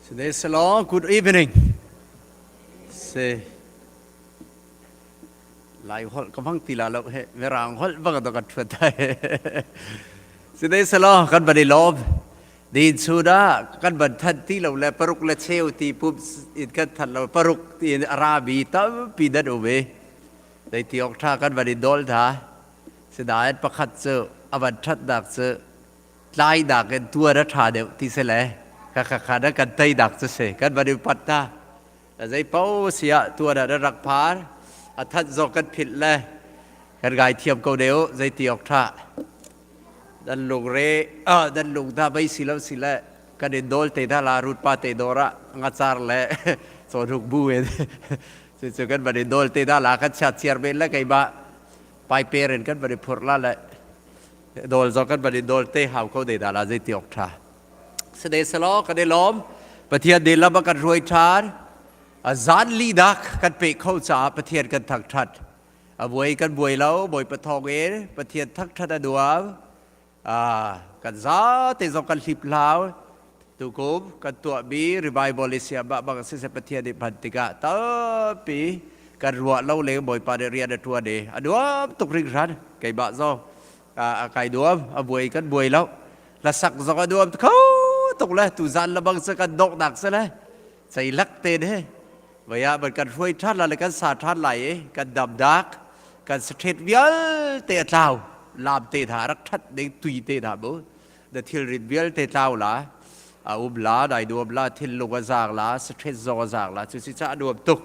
Selaw, good evening. Se Lai holh ka hmang ti la lo he Mirang holh bang do kan thuat dai. Sine selaw kan ban i lawm. Din chu da kan ban than ti lo le paruk le cheu ti pup in kan than lo paruk ti in arabi tampi dat um i dei ti ok tha kan van i dol tha. Sidain pakhat cu a van that dak cu tlai dak in tuar a ṭha deuh ti si le ka kha kha na kan tei dak cu si kan van i pat ta zei po si ah tuar ah na rak phar a that zawk kan philh le kan ngai thiam ko deu zei ti awk ṭha dan lung re dan lung da bei si lo si le kan in dol te da la rut pa te dor ah ngacar le chawnhuk bu in cu cu kan van in dol te da la kan chat chiar men le keimah paiper in kan van i phurh la le Dol zong kan van in dol te hau ko de dah la zei ti awk ṭha. Sade selaw kan i lawm. Pathian nih lam a kan hruai ṭhan. A zan li dak kan pe kho caah Pathian kan thangṭhat. A buai kan buai lo, Bawipa thawng in Pathian thangṭhat a nuam. Kan zate zong kan hlip hlau. Tukum kan tuahmi revival i siam ah bang siseh Pathian nih hman tikah tampi kan ruah lo leng Bawipa nih rian a ṭuan i a nuam tuk hringhran. Keimah zong a kai nuam, a buai kan buai lo. Hlasak zong a nuam kho tuk le tuzan lebang cu kan donghnak si le ceilak te ne vaya ban kan hruai ṭhan la le kan sa ṭhan lai i kan damdak kan saṭhet vialte a tlau lam te hna rak ṭhat ding tui te hna mu na thilrit vialte tlau la a um la dai nuam la thinlung a zaang la stress zong a zaang la cu si ca nuam tuk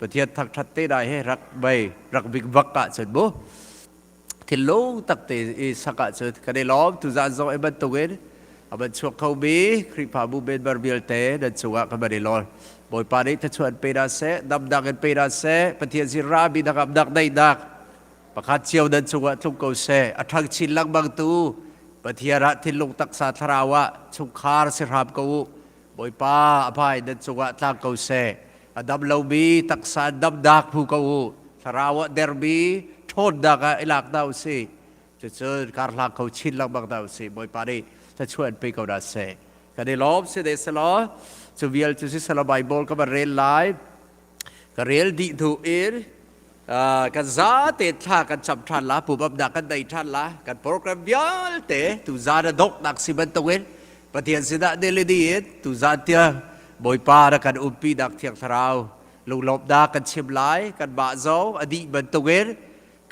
Pathian thangthat te dai he rak bei rak bik bak ah cun mu thinlung tak te i sak ah cun kan i lawm tu zan zong i bantuk in a ban chuak kho mi Khrihfabu member vialte nan cungah kan ban i lawm Bawipa nih thluachuah in pe hna seh damnak in pe hna seh Pathian sin ra mi dak dak daihnak Pakhat cio nan cungah tlung ko seh. A ṭhang chin lengmang tu Pathian ah thinlung taksa thlarau ah chungkhar si hram ko u. Bawipa a hmai nan cungah tlang ko seh. A dam lomi taksa damnak phu ko u. Thlarau ah dermi ṭhawnnak ah i lak hna u sih. Cucun karhlang kho chin lengmang hna u sih. Bawipa nih thluachuah in pe ko hna seh. Kan i lawm si ne selaw cu vial cu si selaw Bible ka van rel lai. Ka rel dih hnu in kan zate thla kan cam ṭhan la pumapnak kan nei ṭhan la kan program vialte tuzan a donghnak si bantukin Pathian sinah nilini in tuzan tiang Bawipa na kan umpi nak Thiang Thlarau lunglawmhnak kan chim lai kan mah zong a dih bantukin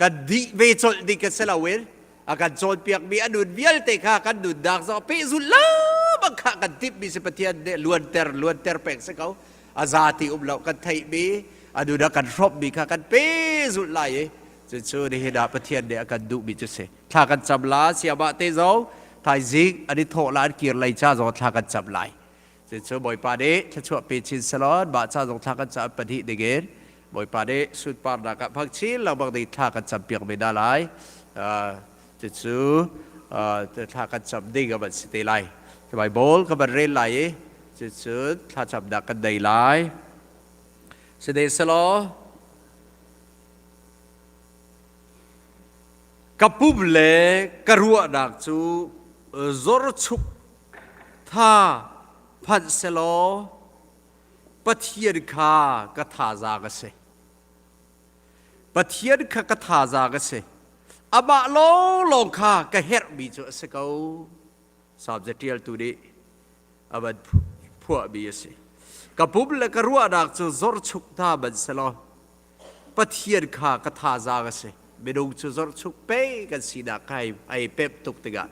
kan dih ve colh ding kan si loin a kan cawnpiakmi a nun vialte kha kan nunnak zong pehzulh lengmang kha kan timhmi si Pathian nih luanter luanter peng si ko a za ti um lo kan theihmi a nun a kan hrawmmi kha kan pehzulh lai i cucu nihin ah Pathian nih a kan duhmi cu si thla kan cam la siamah te zong thaizing an i thawh la an kir lei ca zong thla kan cam lai cucu Bawipa nih thluachuah pe chin selaw mah ca zong thla kan cam pahnih dingin Bawipa nih sunparnak ah hmang chin lengmang ding thla kan campiak ve hna lai cucu thla kan cam ding a van si te lai Bible ka van rel lai i cucu thlacamnak kan nei lai sine selaw ka pum le ka ruahnak cu zorchuk tha phanh selaw Pathian kha ka thazaang a si. Pathian kha ka thazaang a si. Amah lawnglawng kha ka herhmi cu a si ko. Salm catialtu nih a van phuahmi a si. Ka pum le ka ruahnak cu zorchuk hna man selaw Pathian kha ka thazaang a si. Minung cu zorchuk pei kan sinak kha ai pemh tuk tikah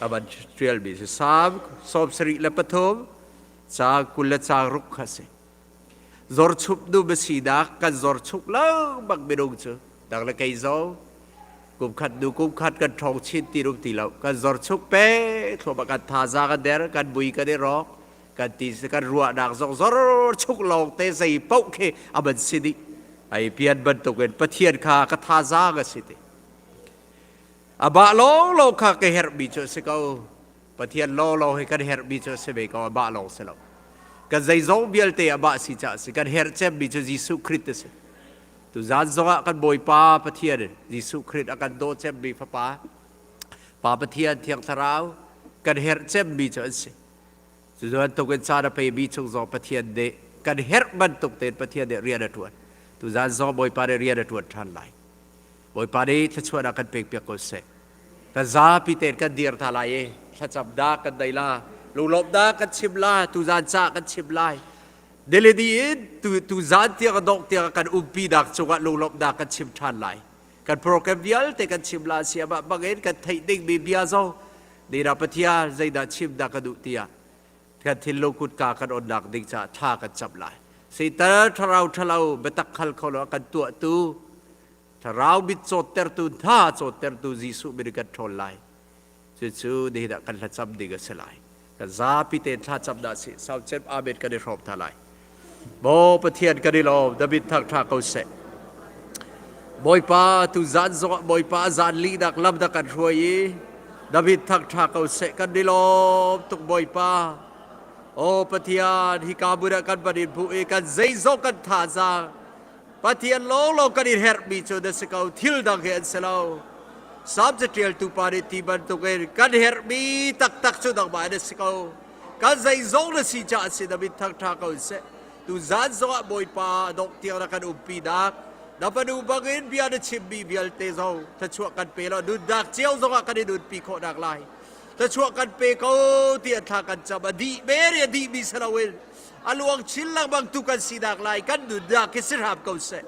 a van ṭialmi si. Salm 73 caang 20 le caang ruk kha si. Zorchuk nu sinak kan zorchuk lengmang minung cu dang le kei zong kum khat nu kum khat kan ṭhawng chin ti rum ti lo kan zorchuk pe thluahmah kan thazaang a der kan mui kan i rawk kan ti kan ruahnak zong zorchuk lawng te zei paoh khi a man si dih ai pian bantukin Pathian kha ka thazaang a si ti Amah lawnglawng kha ka herhmi cu a si ko. Pathian lawnglawng hi kan herhmi cu a si ve ko. Amah lawng si lo. Kan zeizong vialte amah si caah a si. Kan herh cemmi cu Jesuh Khrist a si. Tuzan zongah kan Bawipa Pathian Jesuh Khrist a kan daw cemmi Fapa, Pa Pathian Thiang Thlarau kan herh cemmi cu an si. Cu bantuk in caan a pemi chung zong Pathian nih kan herh bantuk tein Pathian nih rian a ṭuan. Tuzan zong Bawipa nih rian a ṭuan ṭhan lai. Bawipa nih thluachuahnak kan pekpiak ko seh. Kan zapi tein kan dir hna lai i thlacam dah kan nei la, lunglawmh dah kan chim la, tuzan ca kan chim lai. Nilini in tu tuzan tiang a dongh tiang kan umpi nak cungah lunglawmh dah kan chim ṭhan lai. Kan program vialte kan chim la siamah bangin kan theih dingmi bia zong Nina Pathian zeidah chim dah ka duh tiah kan thinlung kutka kan onnak ding caah thla kan cam lai. Satan thlarau ṭhalo biatak khal kho lo kan tuahtu thlarau mit cawttertu hna cawttertu Jesuh min kan ṭhawl lai. Cucu nihin ah kan thlacam ding a si lai. Kan zapi tein thlacam dah si saucem amen kan i hrawm hna lai. Maw Pathian kan i lawm David thangṭha ko seh. Bawipa tu zan zongah Bawipa zan lihnak lam na kan hruai i David thangṭha ko seh kan i lawm tuk Bawipa. Aw Pathian hika hmun ah kan van in hmuh i kan zeizong kan thazaang Pathian lawnglawng kan i herhmi cu na si ko thil dang hi an si lo. Salm caṭialtu pa nih ti bantukin kan herhmi taktak cu nangmah na si ko. Kan zeizong na si caah si na min thangṭha ko seh. Tu zan zongah Bawipa dongh tiang na kan umpinak na fanu bangin bia na chimmi vialte zong thluachuah kan pe law nunnak cio zongah kan i nunpi khawhnak lai. Thluachuah kan pe ko ti an thla kan cam a dih meri a dihmi si loin a luang chin lengmang tu kan sinak lai kan nunnak hi si hram ko seh.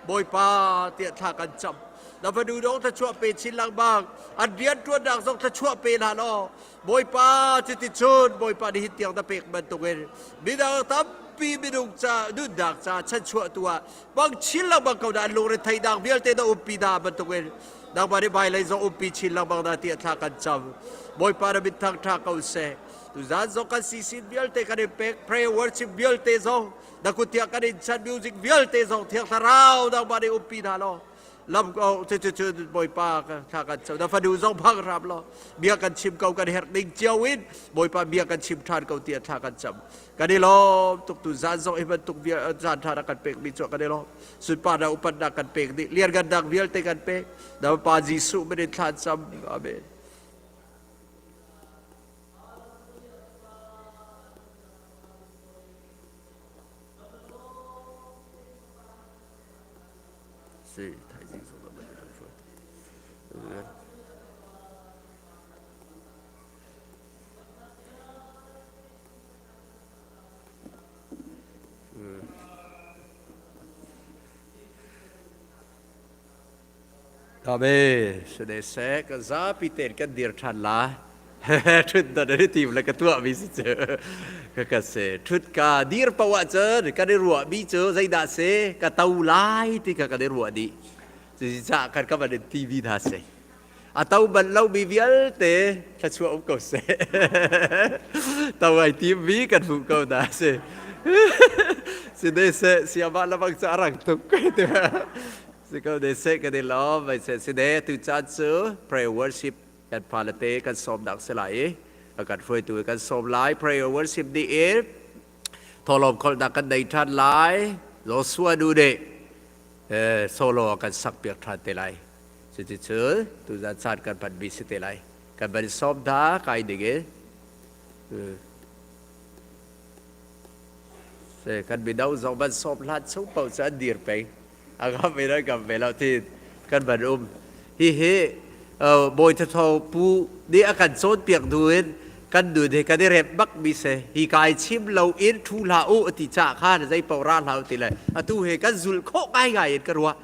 Bawipa tiah thla kan cam. Na fanu dong thluachuah pe chin lengmang an rianṭuannak zong thluachuah pe hna law Bawipa cuticun Bawipa nih hin tiang na pek bantukin midang tampi minung ca nunnak ca chanchuahtu ah bang chin lengmang ko na an lungre theihnak vialte na umpi hna bantukin nangmah nih hmailei zong umpi chin lengmang na tiah thla kan cam. Bawipa na min thangṭha ko seh. Tuzan zong kan sisin vialte kan in pek prayer worship vialte zong na kut tiah kan in chan music vialte zong thiang thlarau nangmah nih umpi hna law lam ko cucu Bawipa thla kan cam na fanu zong phang hram law bia kan chim ko kan herh ning cio in Bawipa bia kan chim ṭhan ko tiah thla kan cam kan i lawm tuk tu zan zong hi bantuk bia zan ṭha kan pek mi cu kan i lawm sunparnak upatnak kan pek dih lianngannak vialte kan pek na Pa Jesuh min in thla cam amen. Si, thaizing zong ah kan hruai. Amen. Sede se ka zapi ten kan dir ṭhan la. Ṭhut dan an i tim le ka tuahmi si cu. Ka ka se. Ṭhut ka dir paoh ahcun kan i ruahmi cu zeidah si ka to lai ti kha kan i ruah dih. Cucaah kan ka van in TV hna seh. A to bal lomi vialte thluachuah um ko seh. To ai timmi kan hmuh ko hna si. Sine seh siamah lamang cu a rang tuk. Si ko ne seh kan i lawm. Vai seh sine tu caan cu prayer worship kan fale te kan sawmnak si lai i a kan hruaitu kan sawm lai. Prayer worship nih in thawhlawm kholhnak kan nei ṭhan lai. Joshua nu nih solo a kan sak piak ṭhan te lai. Cuticun tuzan caan kan hmanmi si te lai. Kan van sawm hna kai ding in. Kan mino zong van sawm hlan chung paoh cu an dir peng. A ngam in an ngam ve lo ti kan van um. Hihi Bawi Thatho pu nih a kan cawnpiak hnu in kan nun hi kan i remh bak mi si. Hi kai chim lo in thu hlah u ti ca khan zei paoh ra hlah u ti le atu he kan zulh khawh ngaingai in ka ruah.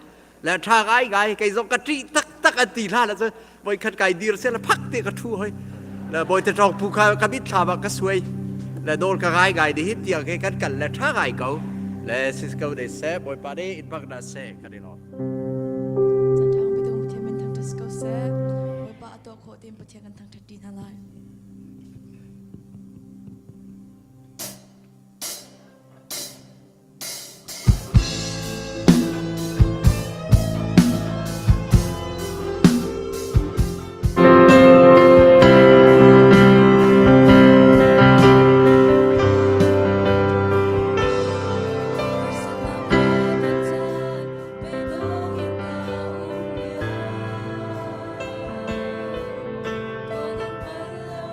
Le ṭha ngaingai kei zong ka ṭih taktak an ti hlah le cun voikhat kai dir se le phak te ka ṭhu hoi. Le Bawi Thatho pu kha ka mitthlam ah ka suai. Le nawl ka ngai ngai ni hi tiang he kan kal le ṭha ngai ko. Le sis ko ne seh Bawipa nih in bak na seh kan i lawm. Canṭhang bitung Pathian min thangṭhat si ko seh. Bawipa a tuah khawh tein Pathian kan thangṭhat ṭi hna lai. Harsatnak ka ton caan, beidong in ka um lio. Tuah ding hngal lo.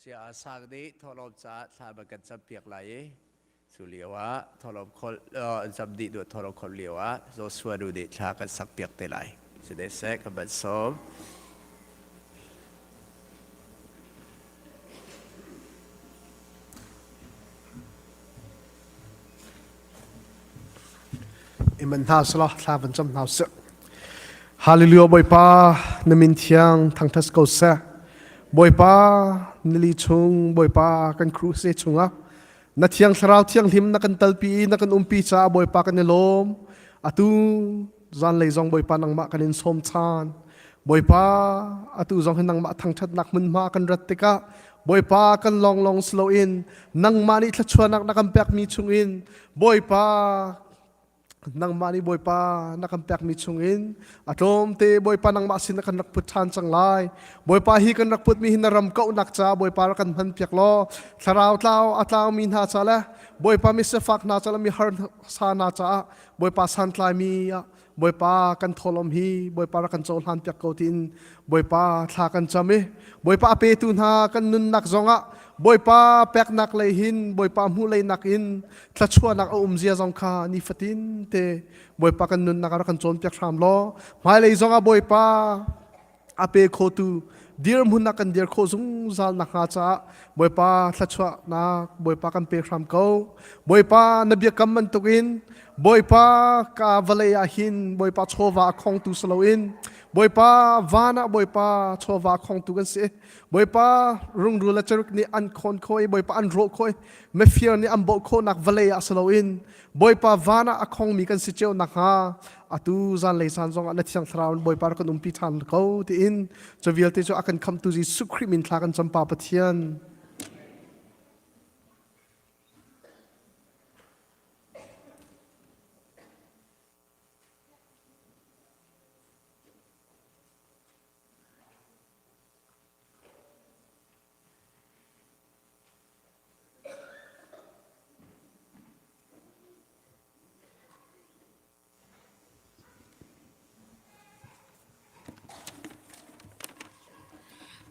Sia sang nih thawhlawm caah thla va kan campiak lai i cu lio ah thawhlawm kholh cam dih duh thawhlawm kholh lio ah Joshua nu nih thla kan sakpiak te lai. Sine seh kan van sawm. Iman hna selaw thla van cam hna usih. Hallelujah Bawipa na min thiang thangthat ko seh. Bawipa nili chung Bawipa kan crusade chungah na thiang thlarau thianghlim na kan talpi i na kan umpi caah Bawipa kan i lawm. Atu zanlei zong Bawipa nangmah kan in sawm chan. Bawipa atu zong hi nangmah thangthatnak hmunhma kan rat tikah Bawipa kan lawnglawng si loin nangmah nih thluachuahnak na kan pekmi chungin Bawipa nangmah nih Bawipa na kan pekmi chungin a tlawmte Bawipa nangmah sin na kan rak put ṭhan cang lai. Bawipa hi kan rak putmi hi na ram kauhnak ca Bawipa rak kan hman piak law thlarau tlau a tlaumi hna ca le Bawipa mi sifak hna ca le mi harsa hna caah Bawipa santlaimi ah Bawipa kan thawlawm hi Bawipa rak kan cohlan piak ko tiin Bawipa thla kan cam i Bawipa a petu hna kan nunnak zongah Bawipa peknak lei hin Bawipa hmuh lei nak in thluachuahnak a um zia zong kha nifatin te Bawipa kan nunnak ah rak kan cawnpiak hram law hmailei zongah Bawipa a pe khotu dirhmun ah kan dir khawh zungzal nakhnga caah Bawipa thluachuahnak Bawipa kan pek hram ko. Bawipa na biakam bantukin Bawipa ka vawlei ah hin Bawipa chawva a khongtu si loin Bawipa van ah Bawipa chawva a khongtu kan si. Bawipa rungrul le ceruk nih an khawn khawh i Bawipa an rawh khawh i mifir nih an bawh khawhnak vawlei ah si loin Bawipa van ah a khongmi kan si cio nakhnga atu zanlei caan zongah na thiang thlarau in Bawipa rak kan umpi ṭhan ko tiin cu vialte cu a kan khamhtu Jesuh Khrih min thla kan cam Pa Pathian.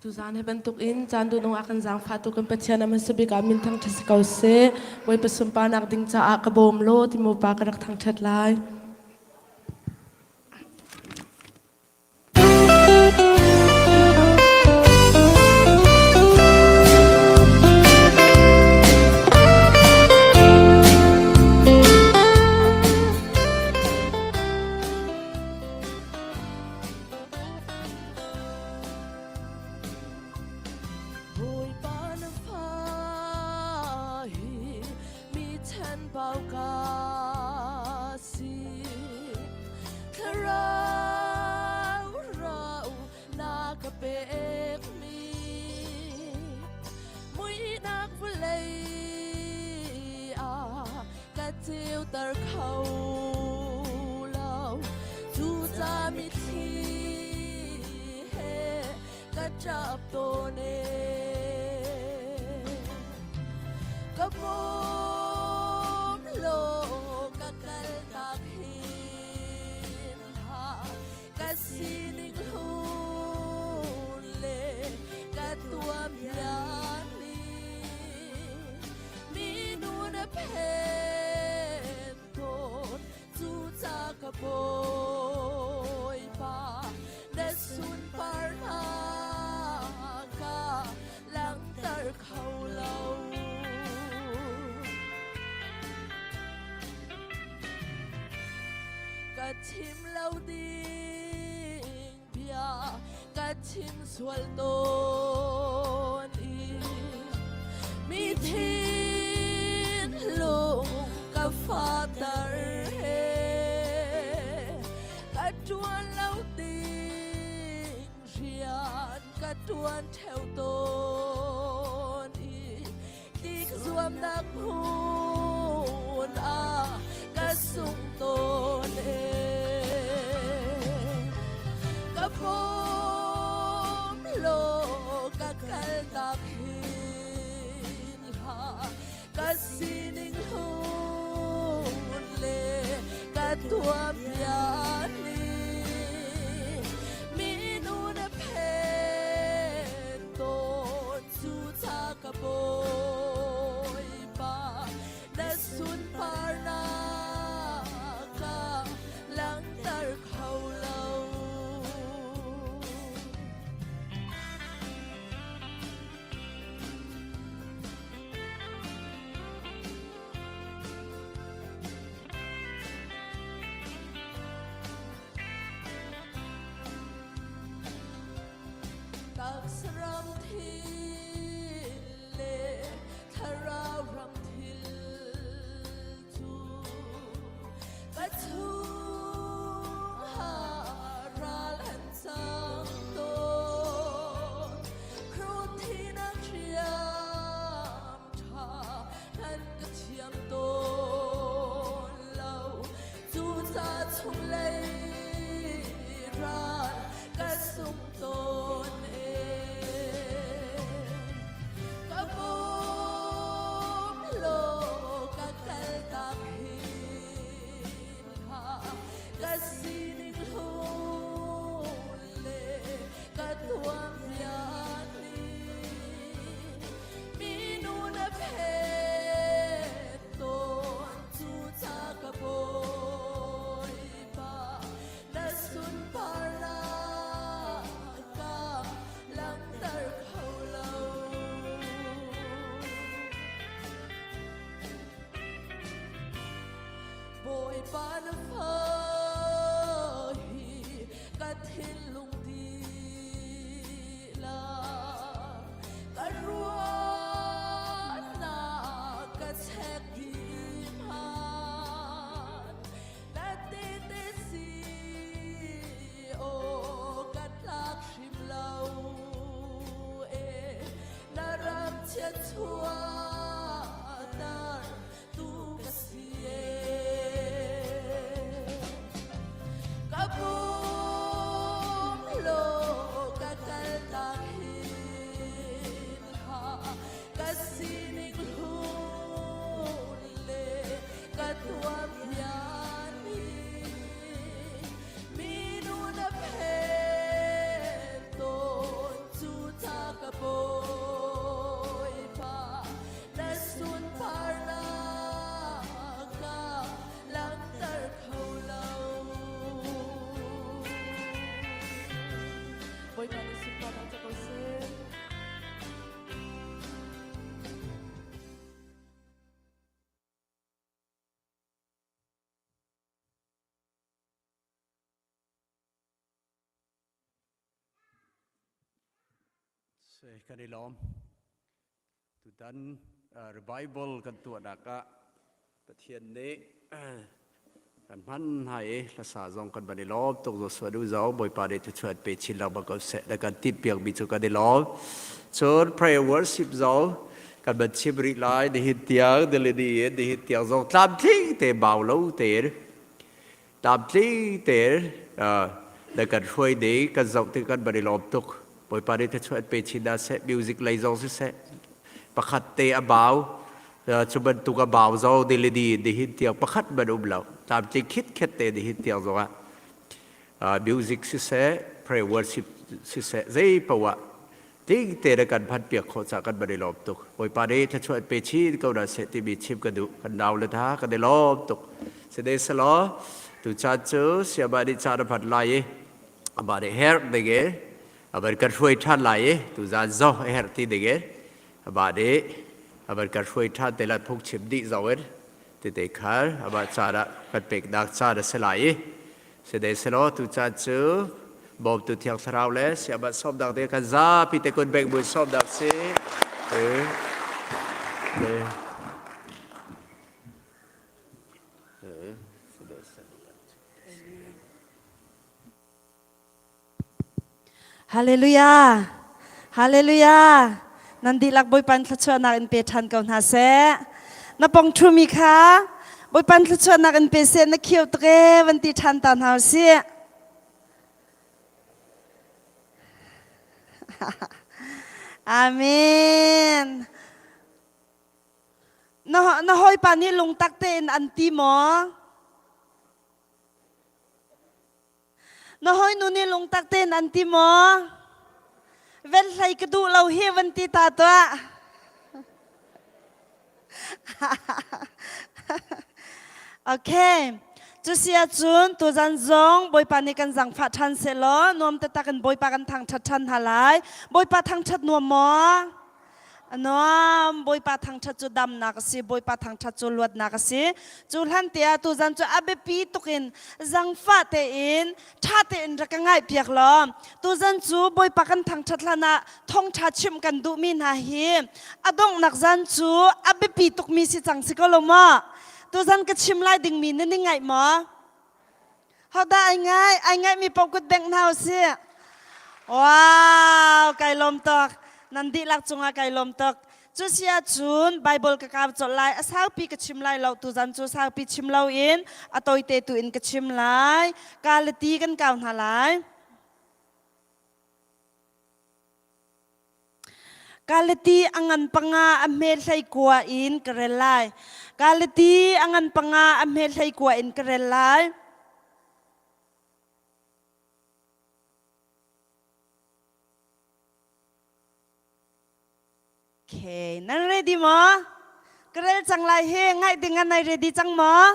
Tuzaan hi bantukin caan dunung ah kan zaangfahtu kan Pathian a hmasa bik ah min thangṭhat si ko seh. Bawipa sunparnak ding caah ka bawm law ti mu pa ka rak thangṭhat lai. Bawipa na fa hi mi chanbau ka si. Thlarau rau na ka pekmi muihnak vawlei ah ka ceuter kho lo cu ca mitthli he ka ṭap tawn e ka pawm law ka kaltak hin hlah ka sining hlun le ka tuam ni mi nu na phen tawn cu ca ka bawipa na sunparnak ka langhter kho lo. Ka chim lo ding bia ka chim sual tawn i mi thinlung ka fater he ka ṭuan lo ding rian ka ṭuan ṭheo tawn i tik zuamnak hmun ah ka sung tawn e ka pawm law ka kaltak hin hlah ka sining hlun le ka tuam ni minu na phen tawn cu ca. Taksa ram thil le thlarau ram thil cu ka chung ah ral an cang tawn. Khruthinak hriam ṭha nan ka thiam tawn lo. Cuca chunglei ral ka sung tawn ee. Ka pum law ka kaltak hin hlah. Ka sining hlun le ka tuam rian nih minu na phet tawn cuca ka bawipa na sunparnak ka langhter kho lo. Bawipa na fa hi ka thinlung dihlak ka ruahnak ka chek dih hmanh na tete si aw ka tlak hrim lo e na ram chiat chuahter tu ka si e ka pum law ka kaltak hin hlah ka sining hlun le ka tuam hian hi minu na phen tawn cu ca ka bawipa na sunparnak ka langhter kho lo. Bawipa nih sunparnak ca ko seh. Kan i lawm. Tutan revival kan tuahnak ah Pathian nih kan hman hna i hlasa zong kan van i lawm tuk zo suan u zo Bawipa nih thuchuan pe chin lengmang ko seh na kan timh piakmi cu kan i lawm. Cun prayer worship zong kan van chim rih lai nihin tiang nilini in nihin tiang zong tlamtling te bau lo tein tlamtling tein na kan hruai ding kan zoh tik kan van i lawm tuk Bawipa nih thluachuah in pe chin hna seh music lei zong siseh pakhat te a bau cu bantuk a bau zong nilini nihin tiang pakhat man um lo tlamtling khit khet te nihin tiang zong ah music siseh prayer worship siseh zei poah ding te na kan phan piak khawh ca kan van i lawm tuk Bawipa nih thluachuah in pe chin ko hna seh timi chim ka duh kan nau le hna kan i lawm tuk sine selaw tu caan cu siama nih caan a hman lai i amah nih herh ding i a van kan hruai ṭhan lai i tu zan zo a herh ti ding in amah nih a van kan hruai ṭhan te lai phungchim dih zo in tete khal amah caan ah kan peknak caan a si lai i Sihmanhsehlaw tucaan cu bawmtu Thiang Thlarau le siamah sawmnak ding kan zapi te kun bek mui sawmnak si. Hallelujah! Hallelujah! Nan dihlak Bawipa in thluachuahnak in pe ṭhan ko hna seh. Na pong ṭhumi kha Bawipa in thluachuahnak in pe seh na khio tuk ee van ti ṭhan ta hna usih. Amen. Na, na hawipa nih lungtak tein an ti maw? Na hawinu nih lungtak tein an ti maw? Velhlei ka duh lo hi van ti ta tuah. okay. Cusi ahcun tuzan zong Bawipa nih kan zangfah ṭhan sehlaw nuam taktak in Bawipa kan thangṭhat ṭhan hna lai. Bawipa thangṭhat nuam maw? A nuam. Bawipa thangṭhat cu damnak a si. Bawipa thangṭhat cu luatnak a si. Cu hlan te ah tuzan cu a biapi tuk in zangfah tein ṭha tein rak ka ngaihpiak law tuzan cu Bawipa kan thangṭhat hlan ah thawngṭha chimh kan duhmi hna hi a donghnak zan cu a biapi tukmi si cang si ko lo maw? Tuzan ka chim lai dingmi nan i ngaih maw? Hodah ai ngai? Ai ngaihmi paoh kut bengh hna usih. Wow, kai lawm tuk. Nan dihlak cungah kai lawm tuk. Cu si ahcun Bible ka kau colh lai. A saupi ka chim lai lo. Tuzan cu saupi chim loin a tawite tu in ka chim lai. Kalati kan kau hna lai. Kalati a ngan panga a hme hlei kua in ka rel lai. Kalati a ngan panga a hme hlei kua in ka rel lai. Okay, nan ready maw? Ka rel cang lai hi ngaih ding ah nai ready cang maw?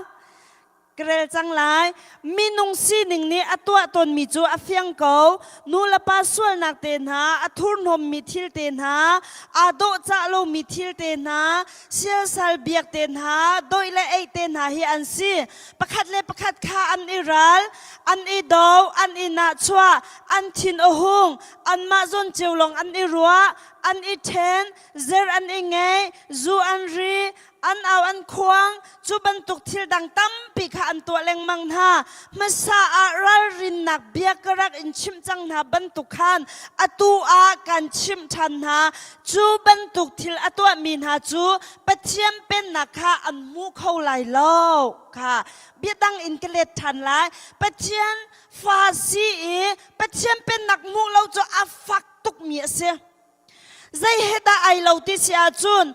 Ka rel cang lai. Minung sining nih a tuah tawnmi cu a fiang ko. Nu le pa sualnak te hna, a thurhnawmmi thil te hna, aa dawhcah lomi thil te hna, siasal biak te hna, doih le eih te hna hi an si. Pakhat le pakhat kha an i ral, an i do, an i nahchuah, an thin a hung, anmah zawn cio lawng an i ruah, an i ṭhen, zer an i ngei, zu an ri, an au an khuang cu bantuk thil dang tampi kha an tuah lengmang hna hmasa ah ralrinnak bia ka rak in chimh cang hna bantuk khan atu ah kan chimh ṭhan hna cu bantuk thil a tuahmi hna cu Pathian pennak kha an hmu kho lai lo kha bia dang in ka let ṭhan lai Pathian fa si i Pathian pennak hmuh lo cu a fak tukmi a si Zei he dah ai lo ti si ahcun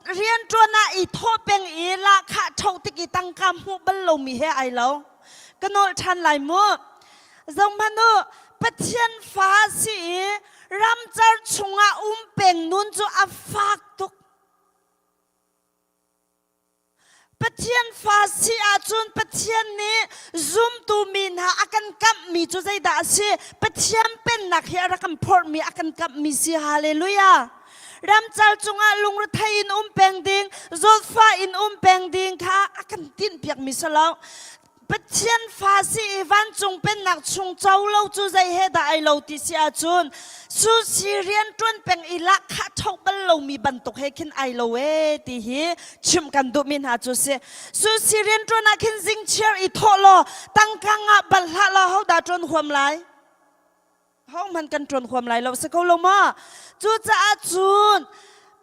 rianṭuan ah i thawh peng i lahkhah ṭho tik i tangka hmuh bal lomi he ai lo. Ka nawl ṭhan lai mu. Zohhmanh u, Pathian fa si i ramcar chungah um peng nun cu a fak tuk. Pathian fa si ahcun Pathian nih zumtu mi hna a kan kamhmi cu zeidah a si? Pathian pennak hi a rak kan phorhmi a kan kamhmi si. Hallelujah! Ramcar cungah lungrethei in um peng ding, zawtfah in um peng ding kha a kan tinhpiakmi si lo. Pathian fa si i vancung pennak chung co lo cu zei he dah ai lo ti si ahcun susi rianṭuan peng i lahkhah ṭho bal lomi bantuk he khin ai lo ee ti hi chimh kan duhmi hna cu si. Susi rianṭuan ah khin zingchiar i thawh law tangka ngah bal hlah law hodah ṭuan huam lai? Hohmanh kan ṭuan huam lai lo si ko lo maw? Cucaah cun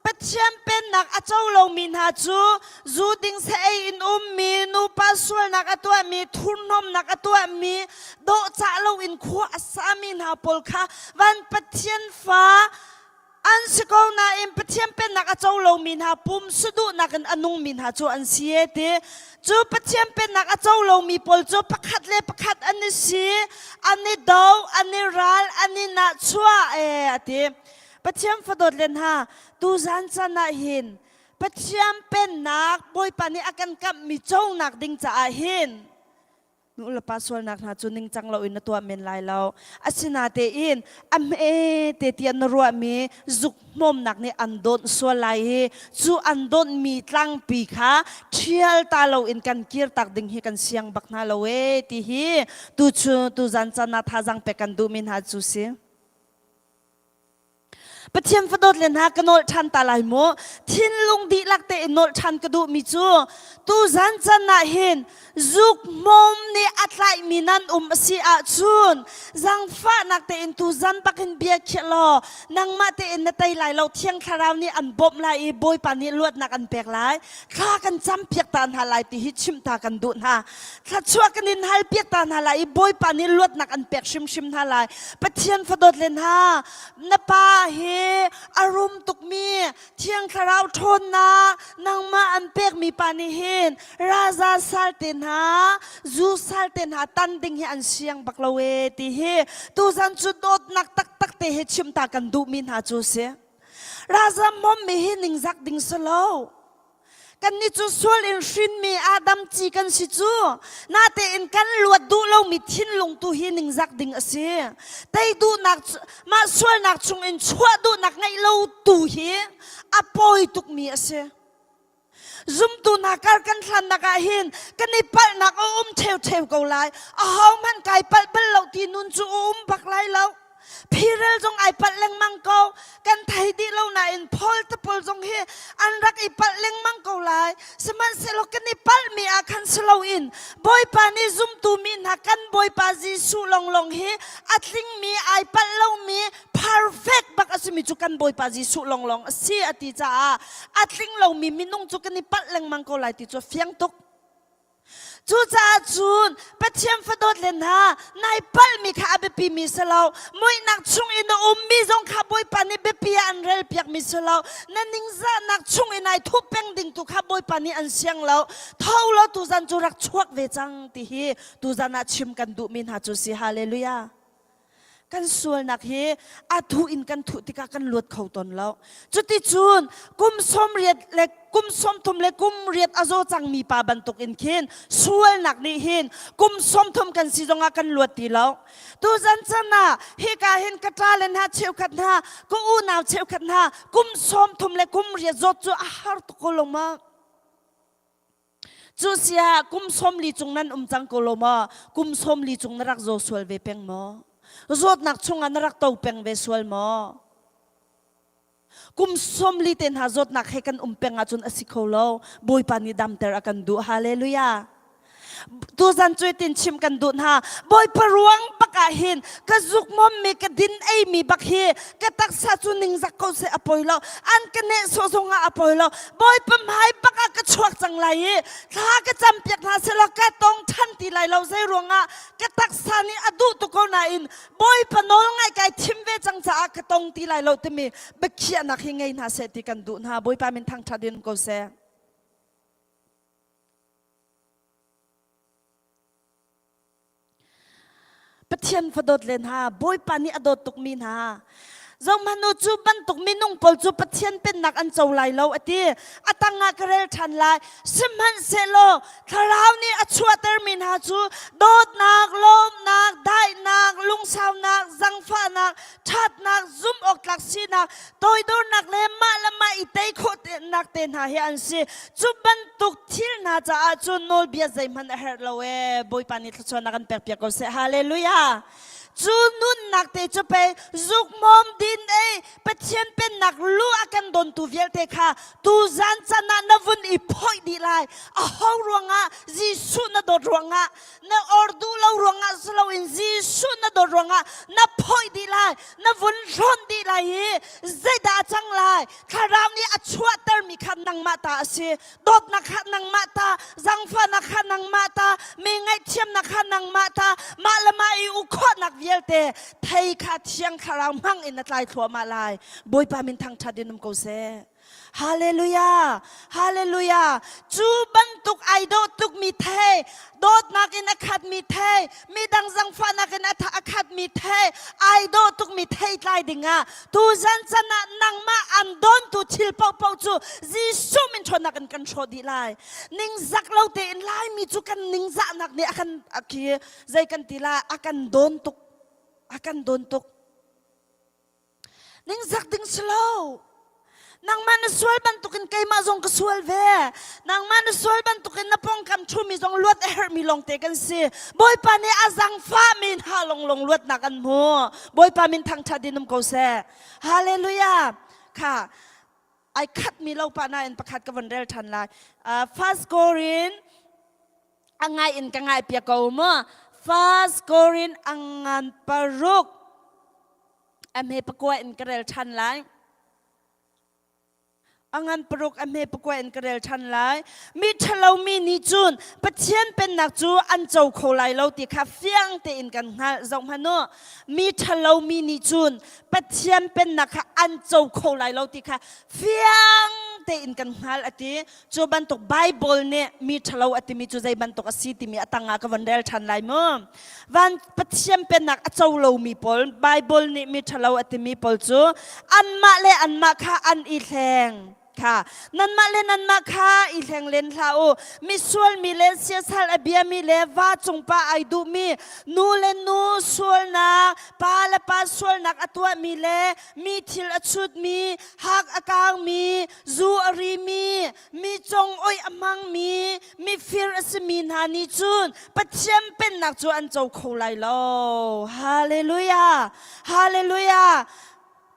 Pathian pennak a co lomi hna cu zu ding sa ei in ummi, nupa sualnak a tuahmi, thurhnawmnak a tuahmi, dawhcah loin khua a sami hna pawl kha van Pathian fa an si ko nain Pathian pennak a co lomi hna pum saduhnak in a nungmi hna cu an si e ti cu Pathian pennak a co lomi pawl cu pakhat le pakhat an i si an i do an i ral an i nahchuah e a ti Pathian fadawt le hna tuzan chan ah hin Pathian pennak Bawipa nih a kan kamhmi conak ding caah hin Nu le pa sualnak hna cu ningcang loin na tuah men lai lo. Asinatein a hme te tiah na ruahmi zuk hmawmnak nih an dawnh sual lai i cu an dawnhmi tlangpi kha ṭhial ta loin kan kirtak ding hi kan siang bak hna lo ee ti hi tuchun tuzan caan ah thazaang pek kan duhmi hna cu si. Pathian fadawt le hna ka nawl ṭhan ta lai mu. Thinlung dihlak tein nawl ṭhan ka duhmi cu tuzan can ah hin zuk hmawm nih a tlaihmi nan um a si ahcun zangfahnak tein tuzan bakin bia khiah law nangmah tein na tei lai lo Thiang Thlarau nih an bawmh lai i Bawipa nih luatnak an pek lai. Thla kan campiak ta hna lai ti hi chimh ta kan duh hna. Thluachuah kan in halpiak ta hna lai i Bawipa nih luatnak an pek hrimhrim hna lai. Pathian fadawt le hna, na pa hi a rum tukmi Thiang Thlarau ṭhawnnak nangmah an pekmi pa nih hin raza sal te hna, zu sal te hna tan ding hi an siang bak lo ee ti hi tuzan cu dawtnak taktak te he chim ta kan duhmi hna cu si. Raza mommi hi ningzak ding si lo. Kannih cu sual in hrinmi Adam ci kan si cu. Natein kan luat duh lomi thinlung tu hi ningzak ding a si. Tei duhnak mah sualnak chungin chuah duhnak ngeih lo tu hi a pawi tukmi a si. Zumtu hna kar kan hlannak ah hin kan i palhnak a um ṭheuṭheu ko lai. Ahohmanh kai palh bal lo ti nun cu a um bak lai lo. Phirel zong ai palh lengmang ko. Kan thei dih lo nain Paul te pawl zong hi an rak i palh lengmang ko lai. Sihmanhsehlaw kan i palhmi ah khan si loin Bawipa nih zumtu mi hna kan Bawipa Jesuh lawnglawng hi a tlingmi ai palh lomi perfect bak a simi cu kan Bawipa Jesuh lawnglawng a si a ti caah a tling lomi minung cu kan i palh lengmang ko lai ti cu a fiang tuk. Cucaah cun Pathian fadawt le hna nai palhmi kha a biapimi si lo. Muihnak chung i na ummi zong kha Bawipa nih biapi ah an relpiakmi si lo. Na ningzahnak chung i nai thup peng ding tu kha Bawipa nih an siang lo. Tho law tuzan cu rak chuak ve cang ti hi tuzan ah chim kan duhmi hna cu si. Hallelujah. Kan sualnak hi a thuh in kan thuh tikah kan luat kho tawn lo. Cuticun kum 80 le kum 30 le kum riat a zaw cangmi pa bantuk in khin sualnak nih hin kum 30 kan si zongah kan luat ti lo. Tuzan chan ah hika hin ka ṭa le hna cheukhat hna ka unau cheukhat hna kum 30 le kum riat zawt cu a har tuk ko lo ma? Cu siah kum 40 cung nan um cang ko lo maw? Kum 40 cung na rak zaw sual ve peng maw? Zawtnak chungah na rak to peng ve sual maw? Kum 40 te hna zawtnak he kan um peng ahcun a si kho lo. Bawipa nih damter a kan duh. Hallelujah. Tuzan cu tin chim kan duh hna. Bawipa ruang bak ah hin ka zuk mi ka din ei mi bak hi ka taksa cu ningzak ko seh a poi lo. An ka neh sawh zong ah a poi lo. Bawipa hmai bak ah ka chuak cang lai i thla ka cam piak hna selaw ka tong than ti lai lo zei ruangah ka taksa nih a duh tuk ko nain Bawipa nawl ngaih kai thim ve cang caah ka tong ti lai lo timi biakhiahnak hi ngei hna seh ti kan duh hna. Bawipa min thangṭhat in ko seh. Pathian fadawt le hna, Bawipa nih a dawt tukmi hna. Zohhmanh u, cu bantuk minung pawl cu Pathian pennak an co lai lo a ti. A tangah ka rel ṭhan lai. Sihmanhsehlaw Thlarau nih a chuahtermi hna cu dawtnak, lawmhnak, daihnak, lungsaunak, zangfahnak, ṭhatnak, zumhawktlak sinak, toidornak le mah le mah i tei khawhnak te hna hi an si. Cu bantuk thil hna caah cun nawlbia zeihmanh a herh lo ee. Bawipa nih thluachuahnak kan pekpiak ko seh. Hallelujah. Cu nunnak te cu pei zukmawm din ei Pathian pennak lu a kan dontu vialte kha tuzan can ah na vun i phoih dih lai. Aho ruangah Jesuh na dawt ruangah na or duh lo ruangah si loin Jesuh na dawt ruangah na phoih dih lai, na vun hlonh dih lai i zeidah a cang lai? Thlarau nih a chuahtermi kha nangmah ta a si. Dawtnak kha nangmah ta, zangfahnak kha nangmah ta, mi ngaihthiamnak kha nangmah ta, mah le mah i uk khawhnak vialte thei kha Thiang Thlarau hmang in na tlai thluahmah lai. Bawipa min thangṭhat in um ko seh. Hallelujah! Hallelujah! Cu bantuk ai dawh tukmi thei, dawtnak in a khatmi thei, midang zangfahnak in a khatmi thei, ai dawh tukmi thei tlai dingah tuzan can ah nangmah an dawntu thil paohpaoh cu Jesuh min ṭhawnnak in kan hrawh dih lai. Ningzak lo tein Laimi cu kan ningzahnak nih a kan khi zei kan ti lai a kan dawn tuk a kan dawn tuk. Ningzak ding si lo. Nangmah na sual bantukin keimah zong ka sual ve. Nangmah na sual bantukin na pawngkam ṭhumi zong luat a herhmi lawngte kan si. Bawipa nih a zangfahmi hna longlong luatnak an hmu. Bawipa min thangṭhat in um ko seh. Hallelujah. Kha ai khatmi lo pa nain pakhat ka von rel ṭhan lai. Uh, First Korin a ngai in ka ngai piak ko mu. First Korin a ngan paruk. A hme pakua in ka rel ṭhan lai. A ngan paruk a hme pakua in ka rel ṭhan lai. Mi ṭhalomi nih cun Pathian pennak cu an co kho lai lo ti kha fiang tein kan hngalh. Zohhmanh u, mi ṭhalomi nih cun Pathian pennak kha an co kho lai lo ti kha fiang tein kan hngalh a ti. Cu bantuk Bible nih mi ṭhalo a timi cu zei bantuk a si timi a tangah ka von rel ṭhan lai mu. Van Pathian pennak a co lomi pawl Bible nih mi ṭhalo a timi pawl cu anmah le anmah kha an i hleng. Kha nanmah le nanmah kha i hleng len hlah u. Misual mi le siasal a biami le va cungpa ai duhmi, nu le nu sualnak, pa le pa sualnak a tuahmi le mi thil a chutmi, hak a kaangmi, zu a rimi, mi congoih a hmangmi, mifir a simi hna nih cun Pathian pennak cu an co kho lai lo. Hallelujah! Hallelujah!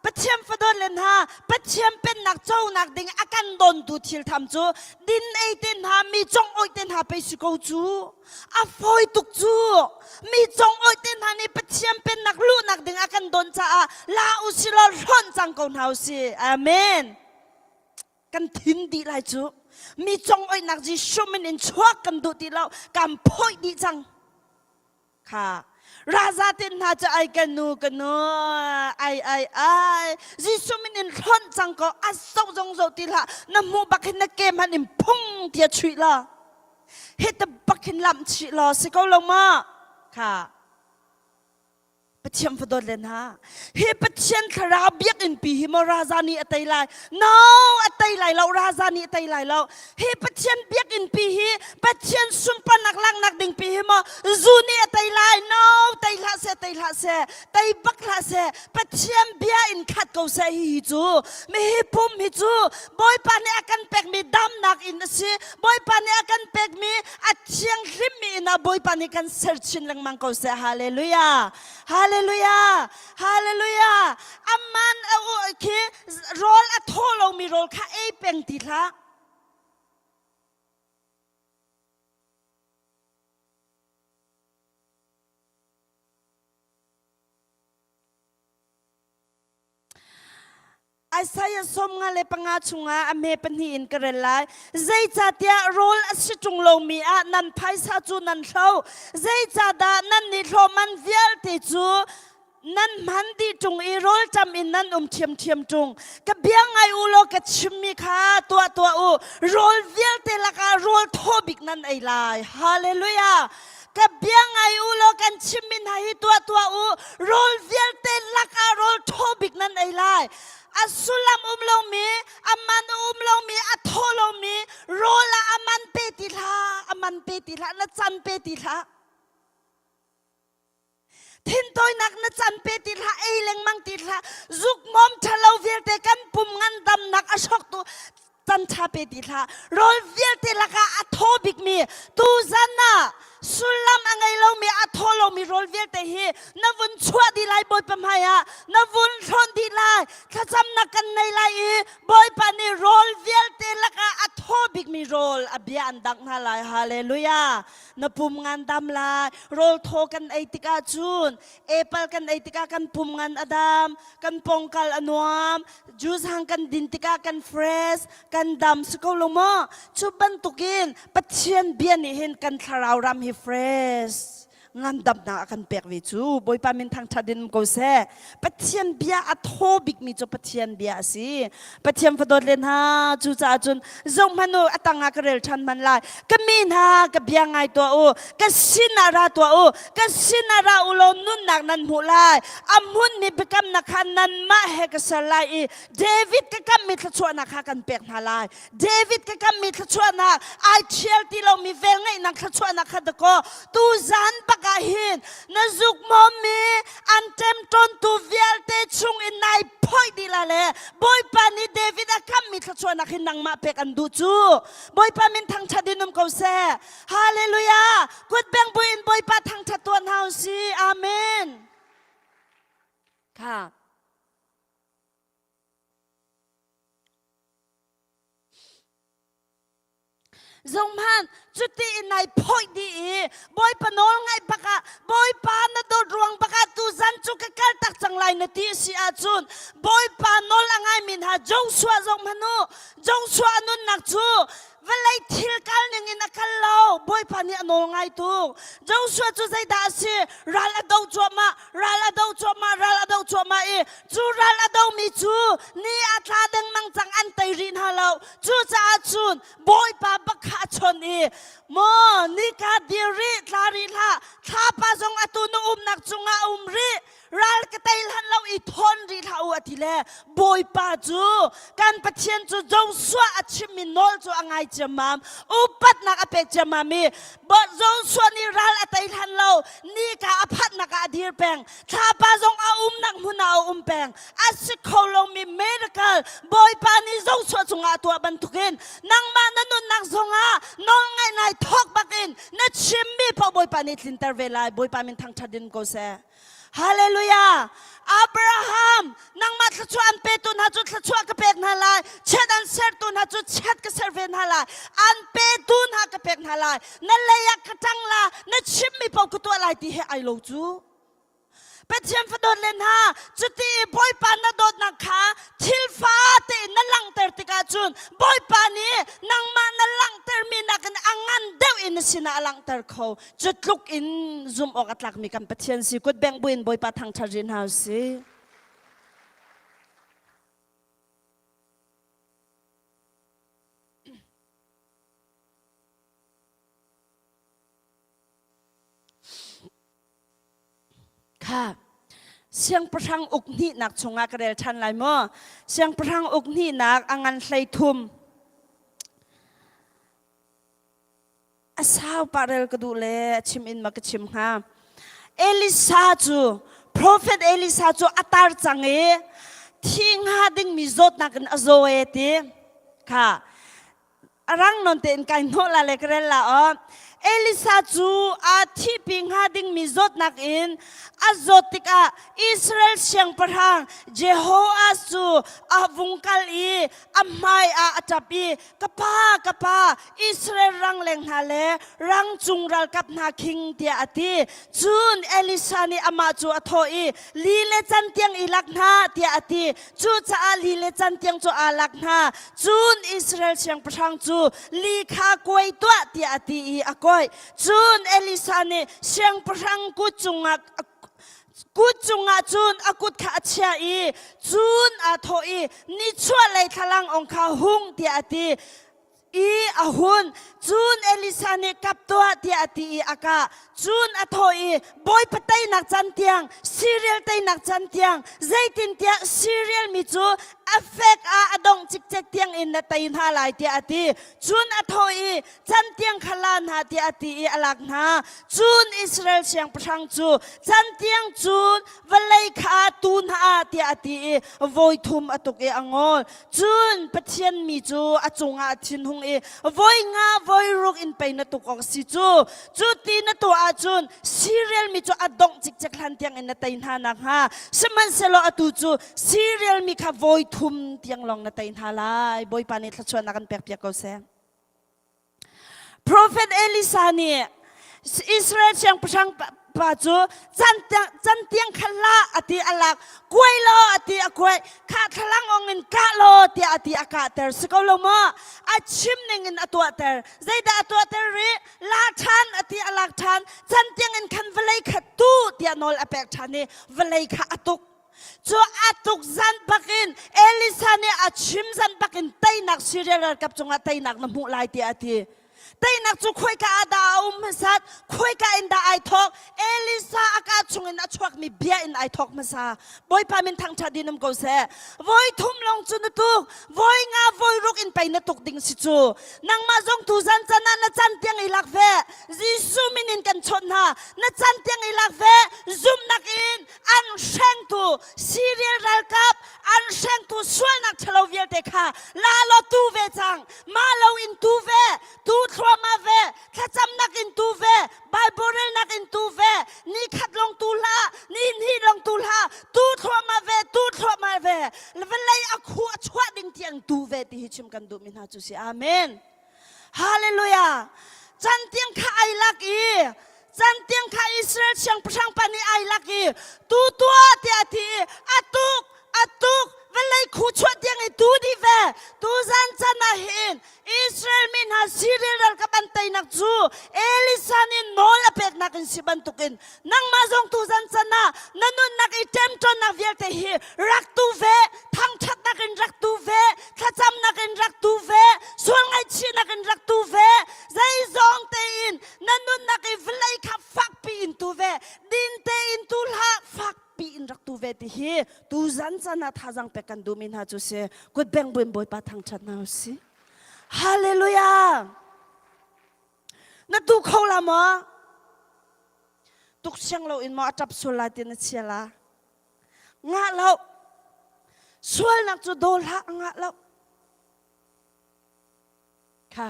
Pathian fadawt le hna Pathian pennak conak ding a kan dawntu thil tham cu din ei te hna mi cong oih te hna pei si ko cu a fawi tuk cu mi cong oih te hna nih Pathian pennak luhnak ding a kan dawn caah la u si law hlonh cang ko hna u si amen kan thin dih lai cu mi cong oihnak Jesuh min in chuak kan duh ti lo kan phawih dih cang Kha raza te hna cu ai ka nu ka nu ai ai ai Jesuh min in hlonh cang ko a zoh zong zoh ti hlah na hmuh bak hin na ke hmanh in phung tia chuih la hi te bak hin lamh chih law si ko lo ma kha Pathian fadawt len ha. Hi Pathian thlarau biakinn pi hi maw raza nih a tei lai? No, a tei lai lo. Raza nih a tei lai lo. Hi Pathian biakinn pi hi Pathian sunparnak laknak ding pi hi maw zu nih a tei lai? No, tei hlah seh, tei hlah seh. Tei bak hlah seh. Pathian bia in khat ko seh hi hi cu. Mi hi pum hi cu Bawipa nih a kan pekmi damnak in a si. Bawipa nih a kan pekmi a thianghlimmi in ah Bawipa nih kan ser chin lengmang ko seh. Hallelujah. Hallelujah. Hallelujah. Aman a khi rawl a thaw lomi rawl kha ei peng ti hlah. Isaiah 55 chungah a hme pahnih in ka rel lai. Zeicahtiah rawl a si ṭung lomi ah nan phaisa cu nan hlo. Zeicahdah nan nih hlawhman vialte cu nan hman dih ṭung i rawlṭam in nan um ṭhiamṭhiam ṭung. Ka bia ngai u law ka chimmi kha tuah tuah u. Rawl vialte lakah rawl thaw bik nan ei lai. Hallelujah! Ka bia ngai u law kan chimmi hna hi tuah tuah u. Rawl vialte lakah rawl thaw bik nan ei lai. A sullam um lomi, a man a um lomi, a thaw lomi rawl ah a man pe ti hlah, a man pe ti hlah, na can pe ti hlah. Thintawinak na can pe ti hlah, ei lengmang ti hlah. Zukmawm ṭhalo vialte kan pum ngandamnak a hrawktu can ṭha pe ti hlah. Rawl vialte lakah a thaw bikmi tuzan ah sullam a ngei lomi a thaw lomi rawl vialte hi na vun chuah dih lai Bawipa hmai ah na vun hlonh dih lai thlacamnak kan nei lai i Bawipa nih rawl vialte lakah a thaw bikmi rawl a bia an dangh hna lai. Hallelujah. Na pum ngandam lai. Rawl thaw kan ei tikah cun apple kan ei tikah kan pum ngan a dam, kan pongkal a nuam, juice hang kan din tikah kan fresh, kan dam si ko lo maw? Cu bantukin Pathian bia nih hin kan thlarau ram hi fresh ngandamnak a kan pek ve cu Bawipa min thangṭhat in um ko seh. Pathian bia a thaw bikmi cu Pathian bia a si. Pathian fadawt le hna cucaah cun zohhmanh u a tangah ka rel ṭhan hman lai. Ka mi hna ka bia ngai tuah u, ka sinah ra tuah u, ka sinah ra u law nunnak nan hmuh lai. A hmunmi biakamnak kha nanmah he ka ser lai i David ka kammi thluachuahnak kha kan pek hna lai. David ka kammi thluachuahnak ai ṭhial ti lomi velngeihnak thluachuahnak kha dakaw tuzan bak ah hin na zukmawmmi an ṭemṭawntu vialte chung in nai phoih dih la le Bawipa nih David a kammi thluachuahnak hi nangmah pek an duh cu Bawipa min thangṭhat in um ko seh Hallelujah kut beng buin Bawipa thangṭhat tuah hna u si Amen kha Zong hmanh cuti in nai phawih dih i Bawipa nawl ngaih bak ah Bawipa na dawt ruang bak ah tuzan cu ka kal tak cang lai na ti a si ahcun Bawipa nawl a ngaimi hna Joshua zong hmanh u Joshua a nunnak cu vawlei thil kal ning in a kal lo Bawipa nih a nawl ngai tuk Joshua cu zeidah a si ral a do cuahmah ral a do cuahmah ral a do cuahmah i cu ral a domi cu ni a tla dengmang cang an tei rih hna lo cucaah cun Bawipa bak kha a chawnh i maw nika dir rih tla rih hlah thlapa zong atu na umnak cungah a um rih ral ka tei hlan lo i thawn rih hlah u. a ti le Bawipa cu kan Pathian cu Joshua a chimmi nawl cu a ngai ciammam upatnak a pek ciammam i Joshua nih ral a tei hlan lo nika a phanhnak ah a dir peng thlapa zong a umnak hmun ah a um peng a si kho lomi miracle Bawipa nih Joshua cungah a tuah bantukin nangmah na nunnak zongah nawlngaih nai thawk bakin na chimmi paoh Bawipa nih tlinter ve lai Bawipa min thangṭhat in ko seh Hallelujah! Abraham, nangmah thluachuah an petu hna cu thluachuah ka pek hna lai. Chiat an sertu hna cu chiat ka ser ve hna lai. An petu hna ka pek hna lai. Na lei ah ka ṭang la, na chimmi paoh ka tuah lai ti he ai lo cu. Pathian fadawt le hna, cuti i Bawipa na dawtnak kha thil fate in na langhter tikah cun Bawipa nih nangmah na langhtermi nakin a ngan deuh in na sinah a langhter kho. Cu tluk in zumh awk a tlakmi kan Pathian si kut bengh buin Bawipa thangṭhat rih hna usih. Kha siangpahrang uk hnihnak chungah ka rel ṭhan lai maw? Siangpahrang uk hnihnak a ngan 13. A sau pah rel ka duh le a chim in ma ka chim hnga. Elisa cu Prophet Elisa cu a tar cang i thi hnga dingmi zawtnak in a zaw e ti kha a rang non tein kai hnawh la le ka rel la aw. Elisa cu a thihpi hnga dingmi zawtnak in a zawt tikah Israel siangpahrang Jehoash cu a vung kal i a hmai ah a ṭap i ka pa ka pa Israel rangleng hna le rangcung ralkap hna khing tiah a ti cun Elisha nih amah cu a thawh i li le cantiang i lak hna tiah a ti cucaah li le cantiang cu aa lak hna cun Israel siangpahrang cu li kha kuai tuah tiah a ti i a kawih cun Elisha nih siangpahrang kut cungah kut cungah cun a kut kha a chiah i cun aa thawh i nichuahlei thlalang ong kha hung tiah a ti i a hun cun Elisa nih kap tuah tiah a ti i a kah cun a thawh i Bawipa teinak can tiang Syrial teinak can tiang zeitintiah Syrial mi cu a fek ah a dongh cikcek tiang in na tei hna lai tiah a ti cun a thawh i cantiang kha la hna tiah a ti i a lak hna. Cun Israel siangpahrang cu cantiang cun vawlei kha tu hna tiah a ti i vawi thum a tuk i a ngol. Cun Pathian mi cu a cungah a thinhung i voi nga voi ruk in pei na tuk awk si cu. Cu ti na tuah ahcun Syrian mi cu a dongh cikcek hlan tiang in na tei hna nakhnga. Sihmanhsehlaw atu cu Syrian mi kha vawi thum tiang lawng na tei hna lai. Bawipa nih thluachuahnak an pekpiak ko seh. Profet Elisa nih Israel siangpahrang pa cu cantiang kha la a ti a lak kuai law a ti a kuai kha thlalang ong in kah law tiah a ti a kahter si ko lo maw a chim ning in a tuahter zeidah a tuahter rih la ṭhan a ti a lak ṭhan cantiang in khan vawlei kha tu tiah nawl a pek ṭhan i vawlei kha a tuk Cu a tuk zan bakin Elisa nih a chim zan bakin teinak Syria ralkap cungah teinak na hmuh lai tiah a ti. Teinak cu khoika ah dah a um hmasat? Khoika in dah ai thawk? Elisa a kaa chungin a chuakmi bia in ai thawk hmasa. Bawipa min thangṭhat in um ko seh. Voi thum lawng cu na tuk. Voi nga voi ruk in pei na tuk ding si cu. Nangmah zong tu zan can ah na can tiang i lak ve. Jesuh min in kan chawnh hna. Na can tiang i lak ve. Zumhnak in an hrengtu Syrian ralkap an hrengtu sualnak ṭhalo vialte kha la law tu ve cang mah lo in tu ve tu thluahmah ve thlacamnak in tu ve Bible relnak in tu ve ni khat long tu hlah ni hnih long tu hlah tu thluahmah ve tu thluahmah ve vawlei a khu a chuah ding tiang tu ve ti hi chim kan duhmi hna cu si amen Hallelujah! Cantiang kha ai lak i cantiang kha Israel siangpahrang pa nih ai lak i tu tuah tiah a ti i a tuk a tuk vawlei khu chuah tiang i tu dih ve tu zan can ah hin Israel mi hna Syria ralkap an teinak cu Elisa nih nawl a peknak in si bantukin nangmah zong tu zan can ah na nunnak i ṭemṭawnnak vialte hi rak tu ve thangṭhatnak in rak tu ve thlacamnak in rak tu ve sual ngaihchihnak in rak tu ve zeizong tein na nunnak i vawlei kha fakpi in tu ve din tein tu hlah fakpi in rak tu ve ti hi. Tu zan caan ah thazang pek kan duhmi hna cu si kut beng buin Bawipa thangṭhat hna usih. Hallelujah! Na tu kho la maw? Tuk siang lo in maw a ṭap sual lai ti na chia la? Ngah lo. Sualnak cu daw hlah a ngah lo. Kha.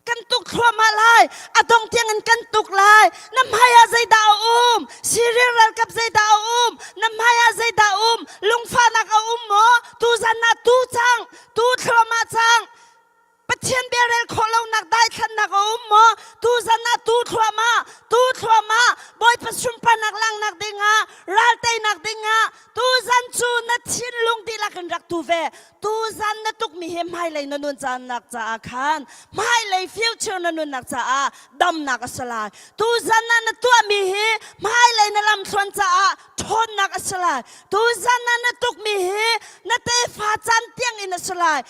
Kan tuk thluahmah lai. A dong tiang in kan tuk lai. Na hmai ah zeidah a um? Syria ralkap zeidah a um? Na hmai ah zeidah a um? Lungfahnak a um maw? Tuzan ah tu cang. Tu thluahmah cang. Pathian bia rel khawh lonak daithlannak a um maw? Tuzan ah tu thluahmah, tu thluahmah Bawipa sunparnak langnak dingah, ral teinak dingah tuzan cu na thinlung dihlak in rak tu ve. Tuzan na tukmi hi hmailei na nun caannak caah khan hmailei future na nunnak caah damnak a si lai. Tuzan ah na tuahmi hi hmailei na lamthluan caah ṭhawnnak a si lai. Tuzan ah na tukmi hi na tefa caan tiang in a si lai.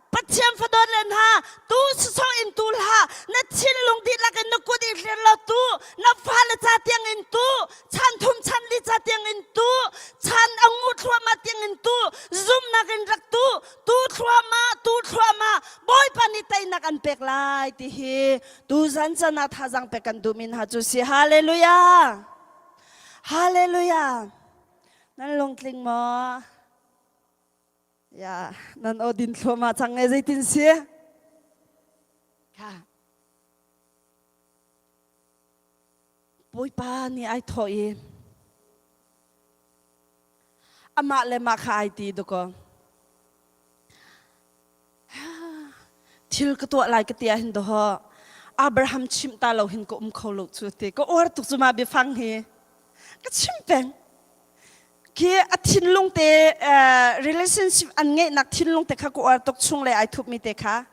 Pathian fadawt le hna tu sawsawh in tu hlah na thinlung dihlak in na kut i hlir lo tu na fale ca tiang in tu chan thum chan li ca tiang in tu chan a ngu thluahmah tiang in tu zumnak in rak tu tu thluahmah tu thluahmah Bawipa nih teinak an pek lai ti hi tu zan chan ah thazang pek kan duhmi hna cu si hallelujah hallelujah nan lungtling maw Ya, nan aw din thluahmah cang e zeitin si? Kha. Bawipa nih ai thawh i amah le mah kha ai ti dakaw. Thil ka tuah lai ka ti ah hin doho Abraham chimh ta lo hin ka um kho lo cu ti ka uar tuk cu ma biafang hi ka chim peng Khi a thinlung te relationship an ngeihnak thinlung te kha ka uar tuk chung le ai thupmi te kha.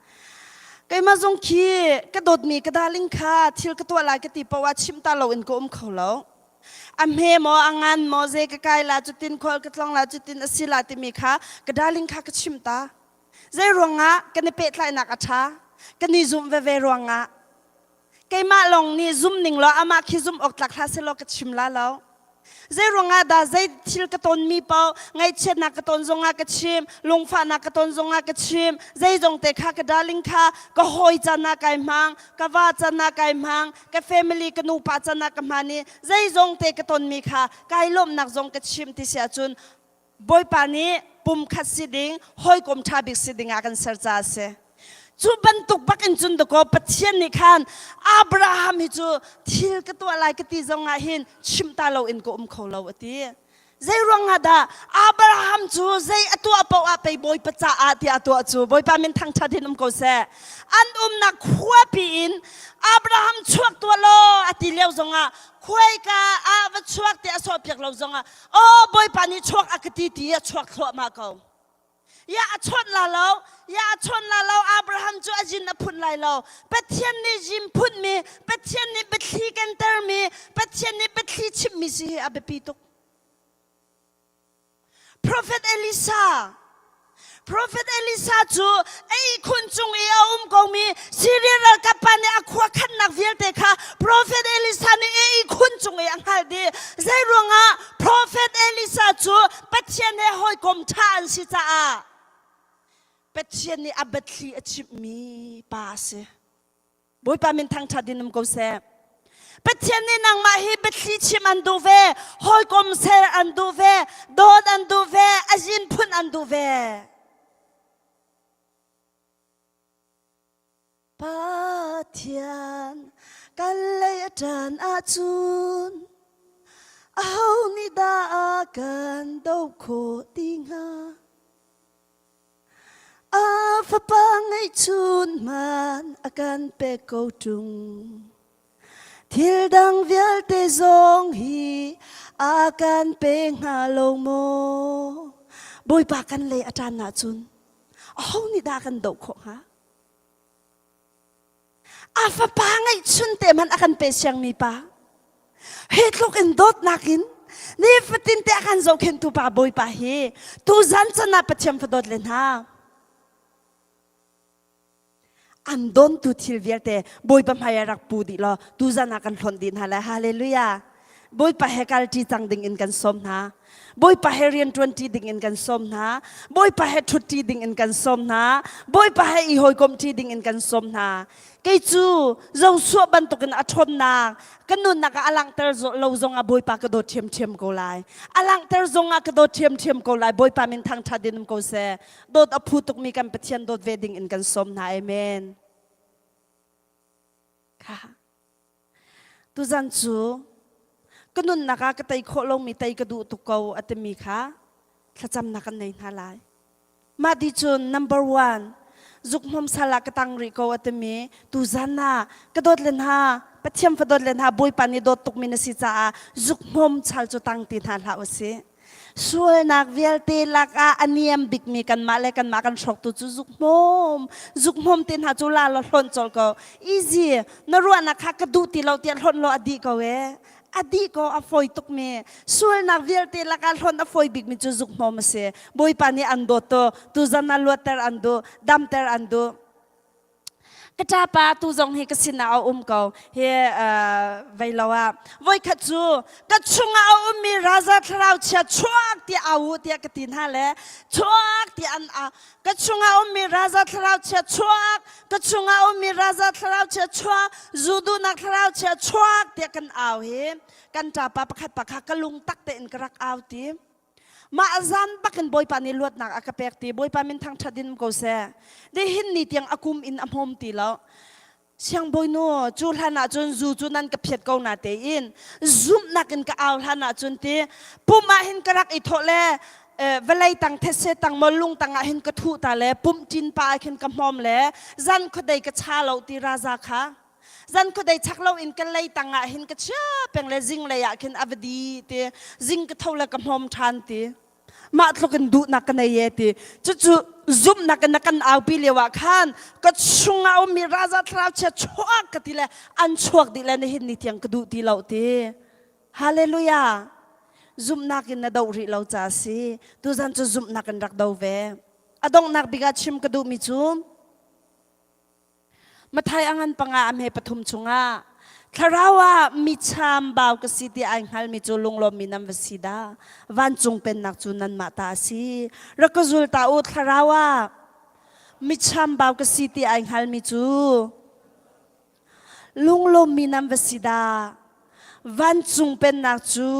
Keimah zong khi ka dawtmi ka darling kha thil ka tuah lai ka ti poah chim ta lo in ka um kho lo. A hme maw a ngan maw zei ka kai la cutin khual ka tlong la cutin a si la timi kha ka darling kha ka chim ta. Zei ruangah kan i pehtlaihnak a ṭha kan i zumh veve ruangah Keimah lawng nih zum ning law amah khi zum awk tlak hlah sehlaw ka chim la lo. Zei ruangah dah zei thil ka tonmi paoh ngaihchiatnak ka ton zongah ka chim, lungfahnak ka ton zongah ka chim, zeizong te kha ka darling kha ka hawi can ah kai hmang, ka va can ah kai hmang, ka family ka nupa can ah ka hman i zeizong te ka tonmi kha kai lawmhnak zong ka chim ti si ahcun Bawipa nih pumkhat si ding, hawikom ṭha bik si ding ah kan ser caah a si. Cu bantuk bak in cun dakaw Pathian nih khan Abraham hi cu thil ka tuah lai ka ti zong ah hin chimh ta lo in ka um kho lo a ti. Zei ruangah dah Abraham cu zei a tuah paoh ah pei Bawipa caah tiah a tuah cu Bawipa min thangṭhat in um ko seh. An umnak khuapi in Abraham chuak tuah law a ti lio zongah khuaika ah va chuak tiah a sawhpiak lo zongah Aw Bawipa nih chuak a ka ti ti a chuak thluahmah ko. Ya a chawnh la lo, ya a chawnh la lo, Abraham cu a zin a phun lai lo. Pathian nih zin phunmi, Pathian nih biathli kentermi, Pathian nih biathli chimmi si hi a biapi tuk. Prophet Elisa Profet Elisa cu a ihkhun cung i a um komi Siria ralkap pa nih a khua khannak vialte kha Profet Elisa nih a ihkhun cung i a hngalh dih. Zei ruangah Profet Elisa cu Pathian he hawikom ṭha an si caah Pathian nih a biathli a chimhmi pa a si. Bawipa min thangṭhat in um ko seh. Pathian nih nangmah hi biathli chim an duh ve, hawikom ser an duh ve, dawt an duh ve, a zin phun an duh ve. Pathian kan lei a ṭan ahcun aho nih dah a kan doh khawh ti hnga? A fapa ngeihchun man a kan pek ko ṭung. Thil dang vialte zong hi a kan pe hnga lo maw? Bawipa kan lei a ṭan ahcun aho nih dah kan doh khawh hnga? A fapa ngeihchun te hmanh a kan pe siangmi pa. Hi tluk in dawtnak in nifatin te a kan zohkhenhtu pa Bawipa hi tuzan chan ah Pathian fadawt le hna. An dawntu thil vialte Bawipa hmai ah rak pu dih law tuzan ah kan hlonh dih hna lai. Hallelujah. Bawipa he kalṭi cang ding in kan sawm hna. Bawipa he rianṭuanṭi ding in kan sawm hna. Bawipa he ṭhutṭi ding in kan sawm hna. Bawipa he i hawikomṭi ding in kan sawm hna. Kei cu Joshua bantukin a ṭhawnnak ka nunnak ah a langhter lo zongah Bawipa ka dawt ṭhiamṭhiam ko lai. A langhter zongah ka dawt ṭhiamṭhiam ko lai. Bawipa min thangṭhat in um ko seh. Dawt a phu tukmi kan Pathian dawt ve ding in kan sawm hna. Amen. Kha. Tuzan cu ka nunnak ah ka tei khawh lomi tei ka duh tuk ko a timi kha thlacamnak kan nei hna lai. Mah ti cun number one zukhmawm sal ah ka tang rih ko a timi tuzan ah ka dawt len ha Pathian fa dawt len ha Bawipa nih dawt tukmi na si caah zukhmawm chal cu tang ti hna hlah usih. Sualnak vialte lakah a niam bikmi kanmah le kanmah kan hrawktu cu zukhmawm. Zukhmawm te hna cu la law hlonh colh ko. Easy. Na ruahnak kha ka duh ti lo tiah hlonh law a dih ko e. A dih ko a fawi tukmi. Sualnak vialte lakah hlonh a fawi bikmi cu zukhmawm a si. Bawipa nih an dawt tu, tuzan ah luatter an duh, damter an duh. Ka ṭapa tu zong hi ka sinah a um ko hi vei lo ah voikhat cu ka chungah a ummi raza thlarau chia chuak tiah au u tiah ka ti hna le chuak tiah an au ka chungah ummi raza thlarau chia chuak ka chungah ummi raza thlarau chia chuak zu duhnak thlarau chia chuak tiah kan au hi kan ṭapa pakhat pa kha ka lung tak tein ka rak au ti Mah zan bakin Bawipa nih luatnak a ka pek ti Bawipa min thangṭhat in ko seh. Nihin ni tiang a kum in a hmawm ti lo. Siangbawinu cu hlan ah cun zu cu nan ka phiat ko na tein zumhnak in ka au hlan ah cun ti pum ah hin ka rak i thawh le vawlei tang thetse tang maw lung tang ah hin ka thuh ta le pumh ṭin pa ah khin ka hmawm le zan khuadei ka cha lo ti raza kha Zan khuadei chak loin ka lei tangah hin ka chia peng le zinglei ah khin a va di ti zing ka tho le ka hmawm ṭhan ti mah tluk in duhnak ka nei e ti cucu zumhnak in na kan aupi lio ah khan ka chungah ummi raza thlarau chia chuak ka ti le an chuak dih le nihin ni tiang ka duh ti lo ti hallelujah zumhnak in na doh rih lo ca si tuzan cu zumhnak in rak do ve a donghnak bik ah chim ka duhmi cu Mathai a ngan panga a hme pathum chungah thlarau ah mi chambau ka si ti ai hngalmi cu lunglawmmi nan va si dah vancung pennak cu nanmah ta a si rak ka zul ta u thlarau ah mi chambau ka si ti ai hngalmi cu lunglawmmi nan va si dah vancung pennak cu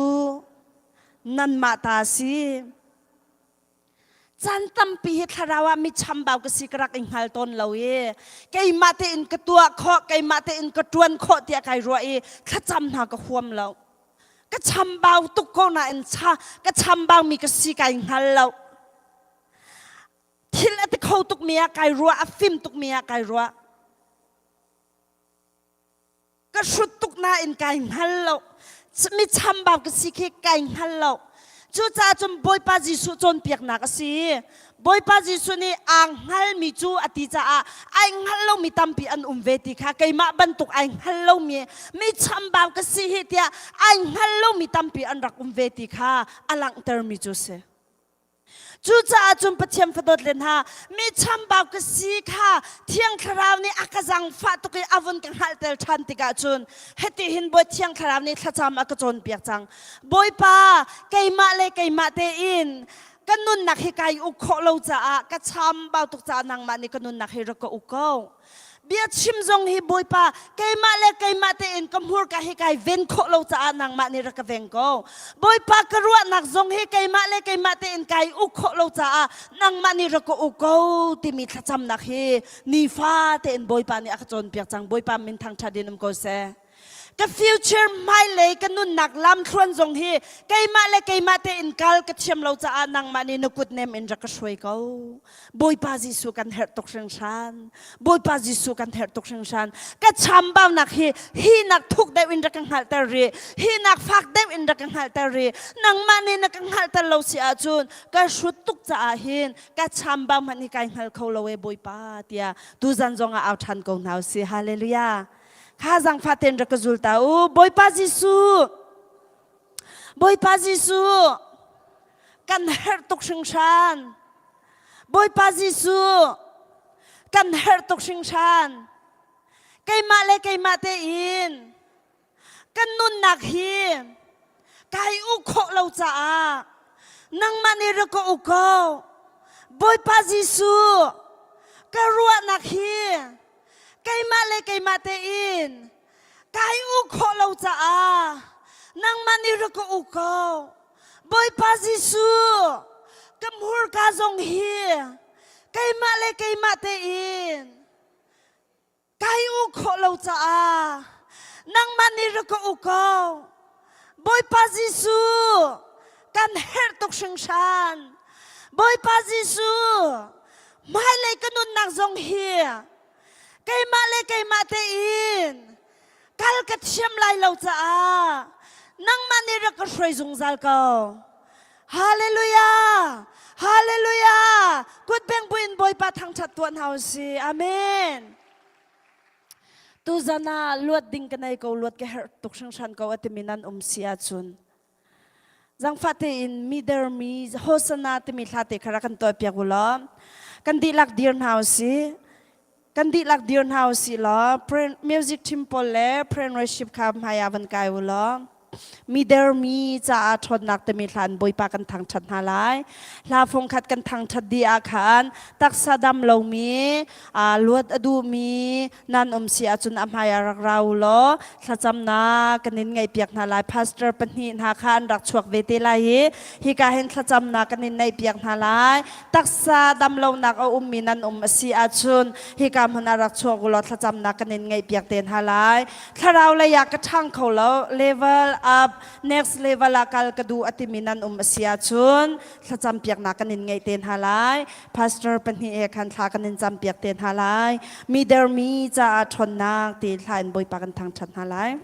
nanmah ta a si Caan tampi hi thlarau ah mi chambau ka si ka rak i hngal tawn lo i keimah tein ka tuah khawh, keimah tein ka ṭuan khawh tiah kai ruah i thlacam hna ka huam lo. Ka chambau tuk ko nain cha ka chambaumi ka si kai hngal lo. Thil a ti kho tukmi ah kai ruah, a fim tukmi ah kai ruah. Ka hrut tuk nain kai hngal lo. Mi chambau ka si khi kai hngal lo. Cucaah cun Bawipa Jesuh cawnpiaknak a si. Bawipa Jesuh nih aa hngalmi cu a ti caah ai hngal lomi tampi an um ve ti kha keimah bantuk ai hngal lomi mi chambau ka si hi tiah ai hngal lomi tampi an rak um ve ti kha a langhtermi cu si. Cucaah cun Pathian fadawt le hna, mi chambau ka si kha Thiang Thlarau nih a ka zaangfah tuk i a vun ka hngalhter ṭhan tikah cun hitihin Bawi Thiang Thlarau nih thlacam a ka cawnpiak cang. Bawipa, keimah le keimah tein ka nunnak hi kai uk khawh lo caah ka chambau tuk caah nangmah nih ka nunnak hi rak ka uk ko. Bia chim zong hi Bawipa keimah le keimah tein ka hmurka hi kai ven khawh lo caah nangmah nih rak ka veng ko. Bawipa ka ruahnak zong hi keimah le keimah tein kai uk khawh lo caah nangmah nih rak ka uk ko timi thlacamnak hi nifa tein Bawipa nih a ka cawnpiak cang. Bawipa min thangṭhat in um ko seh. Ka future hmailei ka nunnak lamthluan zong hi keimah le keimah tein kal ka thiam lo caah nangmah nih na kut nem in rak ka hruai ko. Bawipa Jesuh kan herh tuk hringhran. Bawipa Jesuh kan herh tuk hringhran. Ka chambaunak hi hi nak thuk deuh in rak ka hngalhter rih. Hi nak fak deuh in rak ka hngalhter rih. Nangmah nih na ka hngalhter lo si ahcun ka hrut tuk caah hin ka chambau hmanh hi kai hngal kho lo e Bawipa tiah tuzan zong ah au ṭhan ko hna usih. Hallelujah. Kha zangfah tein rak ka zul ta u. Bawipa Jesuh, Bawipa Jesuh, kan herh tuk hringhran. Bawipa Jesuh, kan herh tuk hringhran. Keimah le keimah tein kan nunnak hi. Kai uk khawh lo caah nangmah nih rak ka uk ko. Bawipa Jesuh, ka ruahnak hi keimah le keimah tein kai uk khawh lo caah nangmah nih rak ka uk ko. Bawipa Jesuh, ka hmurka zong hi keimah le keimah tein kai uk khawh lo caah nangmah nih rak ka uk ko. Bawipa Jesuh, kan herh tuk hringhran. Bawipa Jesuh, hmailei ka nunnak zong hi keimah le keimah tein kal ka thiam lai lo caah nangmah nih rak ka hruai zungzal ko. Hallelujah! Hallelujah! Kut beng buin Bawipa thangṭhat tuah hna u si. Amen. Tuzan ah luat ding ka nei ko, luat ka herh tuk hringhran ko a timi nan um si ahcun zangfah tein mi dermi Hosanna timi hla te kha rak kan tuah piak u law kan dihlak dir hna u si. Kan dihlak dir hna u si law music team pawl le prayer and worship kha hmai ah van kai u law mi dermi caah ṭhawnnak timi hlan Bawipa kan thangṭhat hna lai. Hla fungkhat kan thangṭhat dih ah khan taksa dam lomi, luat a duhmi nan um si ahcun a hmai ah rak ra u law thlacamnak kan in ngaihpiak hna lai. Pastor pahnih hna kha an rak chuak ve te lai i hika hin thlacamnak kan in neihpiak hna lai. Taksa dam lonak a ummi nan um a si ahcun hika hmun ah rak chuak u law thlacamnak kan in ngaihpiak te hna lai. Thlarau lei ah ka ṭhang kho lo, level up, next level ah kal ka duh a timi nan um a si ahcun thlacam piaknak kan in ngeih te hna lai. Pastor pahnih he khan thla kan in cam piak te hna lai. Mi dermi caah ṭhawnnak ti thla in Bawipa kan thangṭhat hna lai.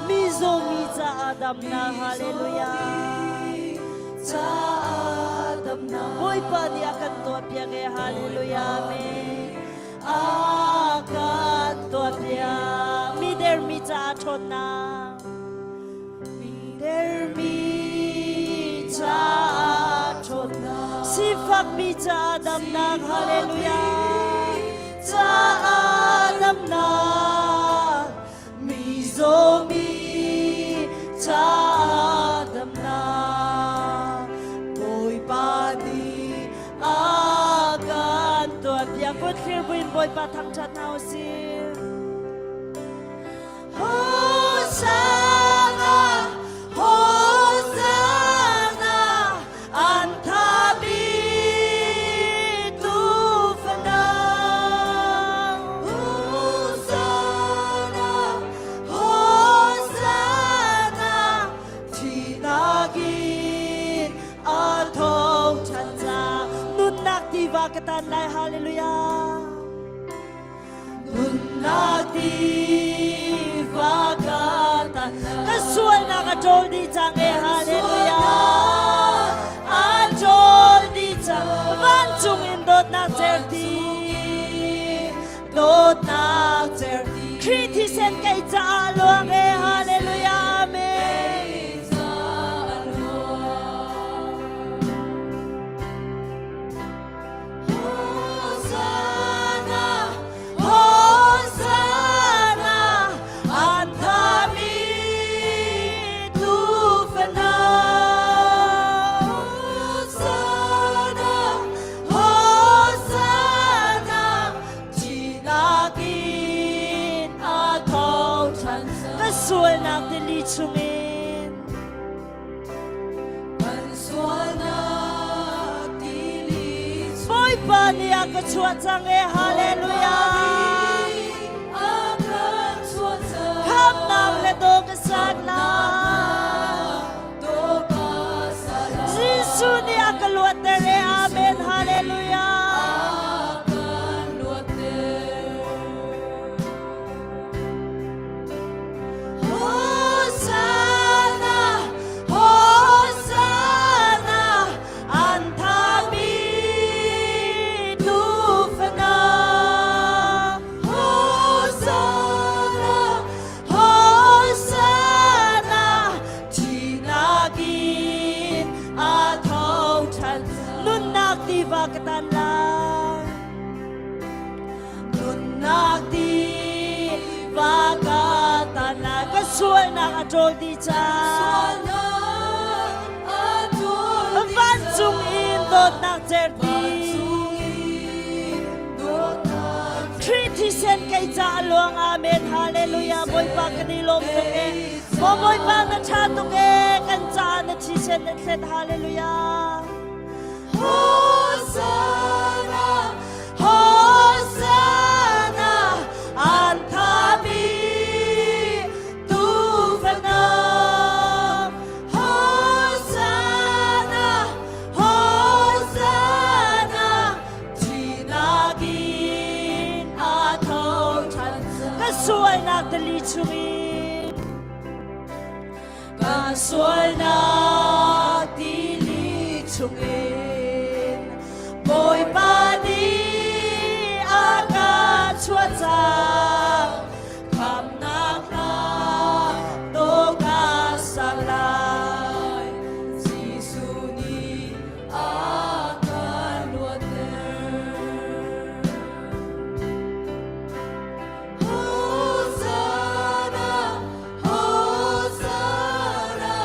Mizaw caah damnak hallelujah Bawipa nih a kan tuahpiak e hallelujah amen A kan tuahpiak mi dermi caah ṭhawnnak mi dermi caah ṭhawnnak sifakmi caah damnak hallelujah caah damnak mi zawmi caah damnak Bawipa nih a kan tuahpiak kut thlir buin Bawipa thangṭhat hna u sih. Hosanna, Hosanna, an thabi tufana. Hosanna, Hosanna, thihnak in a tho ṭhan cang nunnak tiva ka tan lai hallelujah nunnak tiva ka tan ka sualnak a ṭawl dih cang e hallelujah a ṭawl dih cang vancung in dawtnak certi dawtnak certi Khrih thisen kei caah luang e hallelujah amen Hosanna Hosanna an thami tufana Hosanna Hosanna Thihnak in a tho ṭhan ka sualnak tili chungin kan sualnak tili Bawipa nih a ka chuah cang e hallelujah. dawh ka sak lai. Jesuh nih a ka luatter e. Amen. Hallelujah. Hosanna, Hosanna, an thami tufana. Hosanna, Hosanna, thihnak in a tho ṭhan. Nunnak tiva ka tan lai. Nunnak tiva ka tan lai. Ka sualnak a ṭawl dih cang. Vancung in dawtnak certi. Khrih thisen kei ca a luang. Amen. Hallelujah. Bawipa kan i lawm tuk e. Maw Bawipa na ṭha tuk e. Kan caah na thisen na thlet. Hallelujah. Hosanna, Hosanna, an thami tufana. Hosanna, Hosanna, thihnak in a tho ṭhan. Ka sualnak tali chungin Ka sualnak tili chungin Bawipa nih a ka chuah cang. Khamnak hla dawh ka sak lai. Jesuh nih a ka luatter. Hosanna, Hosanna,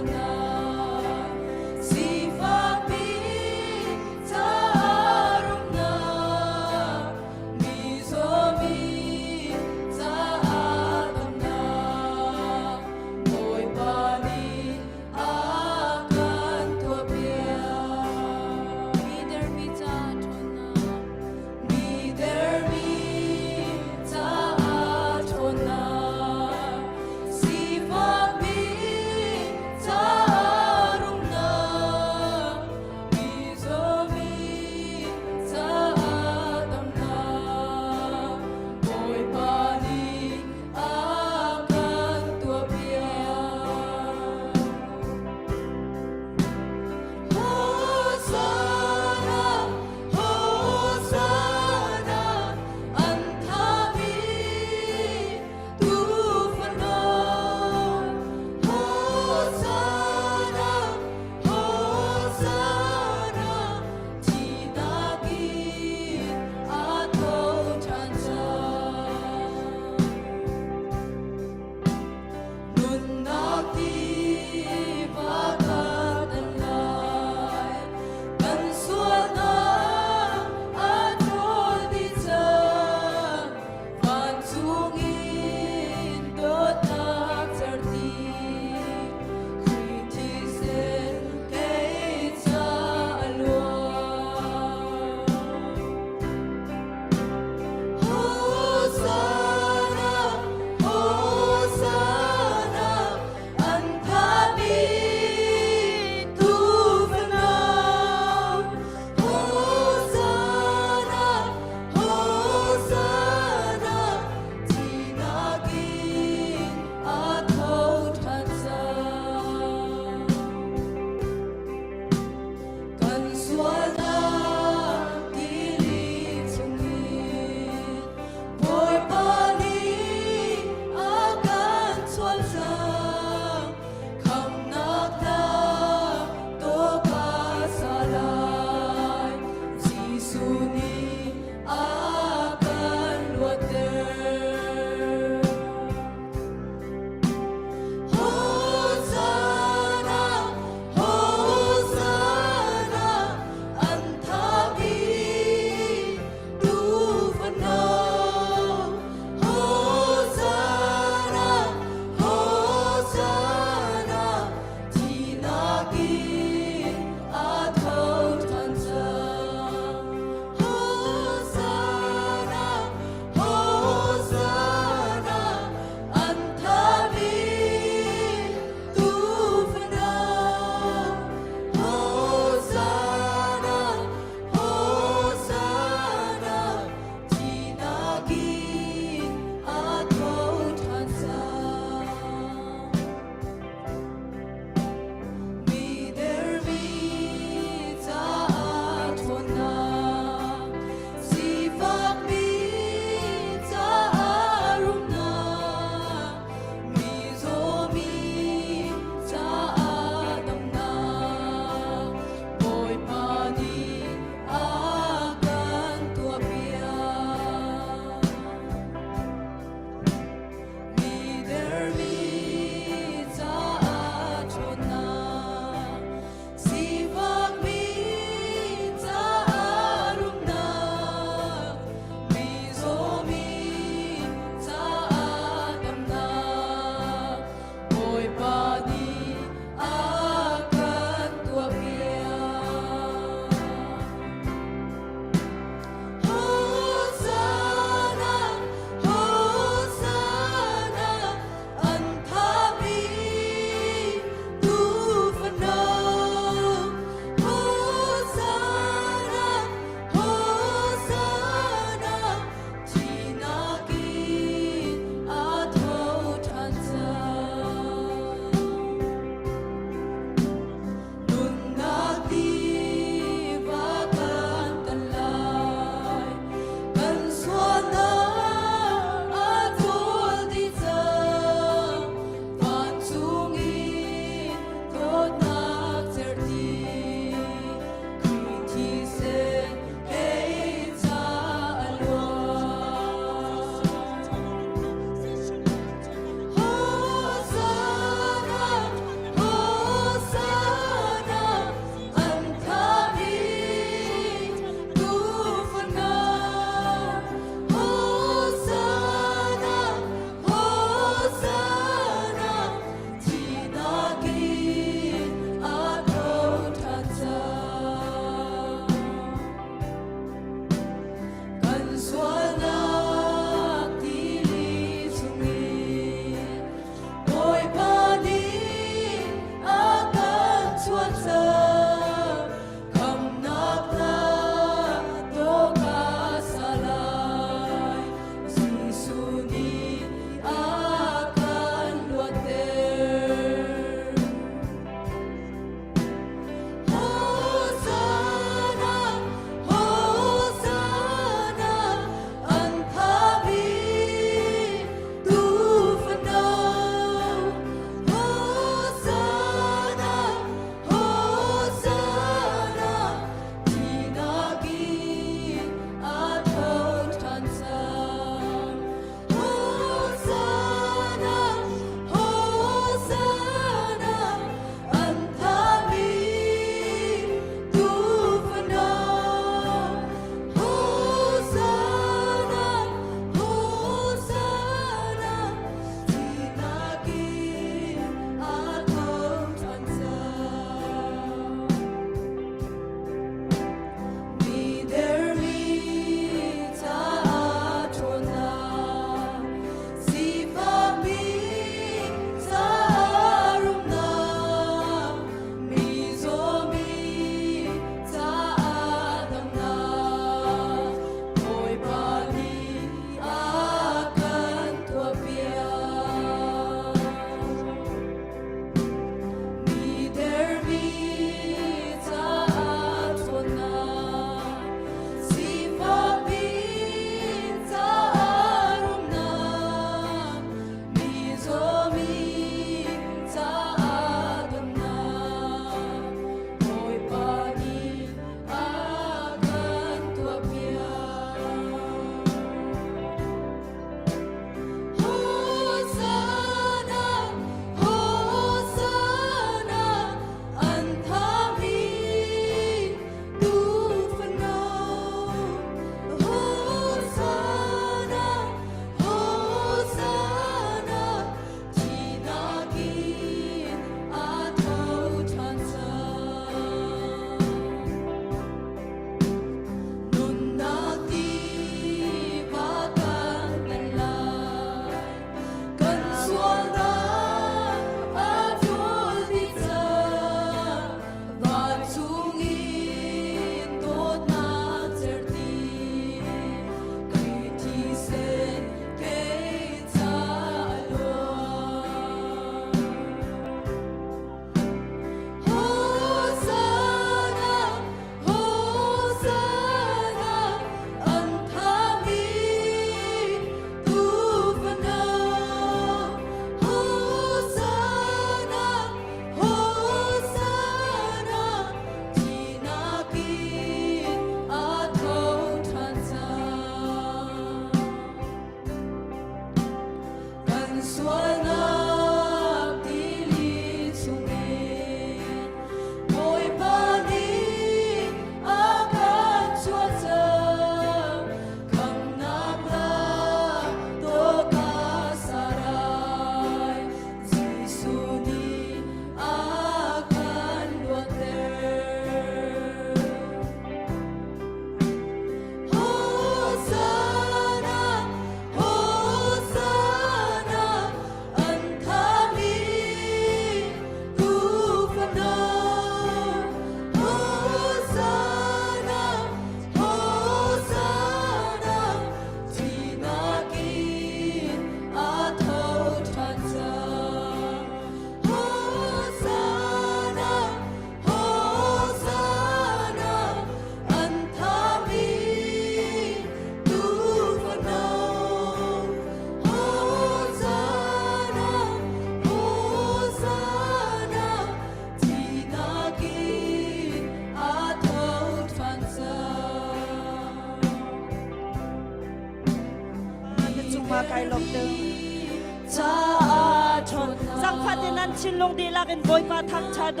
thinlung dihlak in Bawipa thangṭhat u.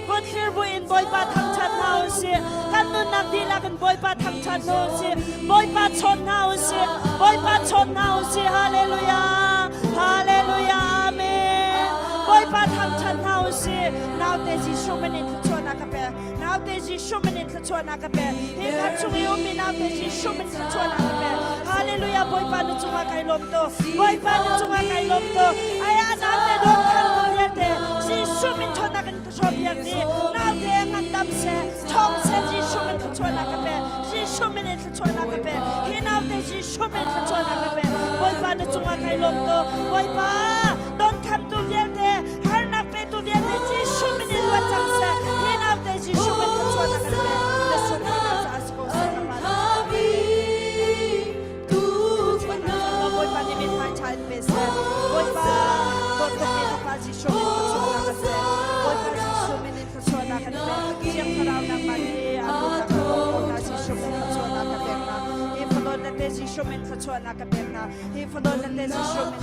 Kutthlir buin Bawipa thangṭhat hna u sih. Kan nunnak dihlak in Bawipa thangṭhat hna u sih. Bawipa chawn hna u sih. Bawipa chawn hna u sih. Hallelujah. Hallelujah. Amen. Bawipa thangṭhat hna u sih. Naute Jesuh min in thluachuahnak ka pe. Naute Jesuh min in thluachuahnak ka pe. Hi khat chung i ummi naute Jesuh min thluachuahnak ka pe. Hallelujah. Bawipa na cungah kai lawm to. Bawipa na cungah kai lawm to. Aya naute dawt khan tu vialte Jesuh min ṭhawnnak in ka hrawmpiak dih. Naute ngandam seh, ṭhawng seh Jesuh min thluachuahnak ka pe. Jesuh min in thluachuahnak ka pe. Hi naute Jesuh min thluachuahnak ka pe. Bawipa na cungah kai lawm to. Bawipa don khamtu vialte, harnak petu vialte Jesuh min in luat cang seh. Hi naute Jesuh min thluachuahnak kan pe. Na sunparnak caah si ko seh ka Pa. Bawipa nih mithmai ṭha in pe seh. Bawipa dawt tukmi Fapa Jesuh min thluachuahnak kan pe. Bawipa Jesuh min in thluachuahnak kan pe. Thiang Thlarau nangmah nih a nunnak kan bawm ko hna. Jesuh min thluachuahnak ka pek hna. Hi fadawt le te Jesuh min thluachuahnak ka pek hna. Hi fadawt le te Jesuh min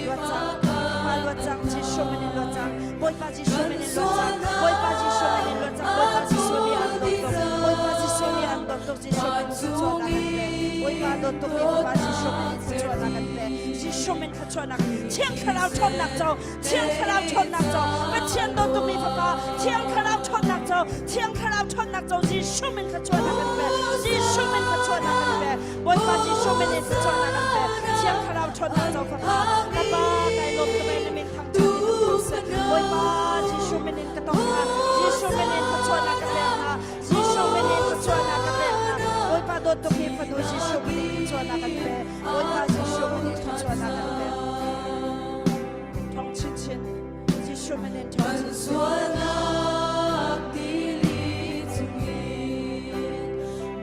luat cang. Fapa luat cang. Jesuh min in luat cang. Bawipa Jesuh min in luat cang. Bawipa Jesuh min in luat cang. Bawipa Jesuh nih an dawt tuk. Bawipa Jesuh nih an dawt tuk. Jesuh min thluachuahnak kan pe. Bawipa dawt tukmi Fapa Jesuh min in thluachuahnak kan pe. Jesuh min thluachuahnak. Thiang Thlarau ṭhawnnak co. Thiang Thlarau ṭhawnnak co. Pathian dawt tukmi Fapa Thiang Thlarau ṭhawnnak co. Thiang Thlarau ṭhawnnak co. Jesuh min thluachuahnak kan pe. Jesuh min thluachuahnak kan pe. Bawipa Jesuh min in thluachuahnak kan pe. Thiang Thlarau ṭhawnnak co Fapa. Ka Pa kai lawm tuk e na min thangṭhat in Bawipa Jesuh min in ka tong hna. Jesuh min in thluachuahnak ka pek hna. Jesuh min in thluachuahnak ka pek hna. Bawipa dawt tuk hi fanu Jesuh min in thluachuahnak kan pe. Bawipa Jesuh min in thluachuahnak kan pe. Thong chinchin Jesuh min in thong chinchin. Sualnak tili chungin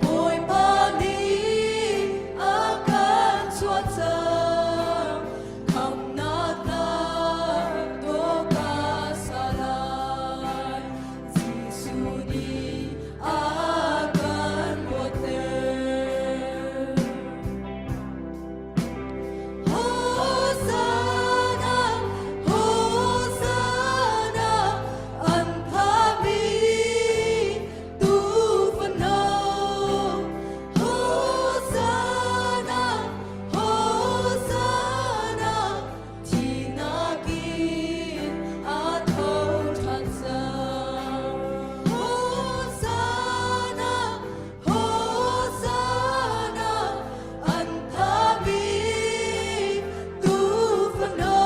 Bawipa nih a kan chuah cang. Khamhnak lam dawka salai. Jesuh nih a kan luatter. Hosanna, Hosanna, an thami tuufano. Hosanna, Hosanna, Thihnak in a tho ṭhan cang. Hosanna, Hosanna, an thami tuufano.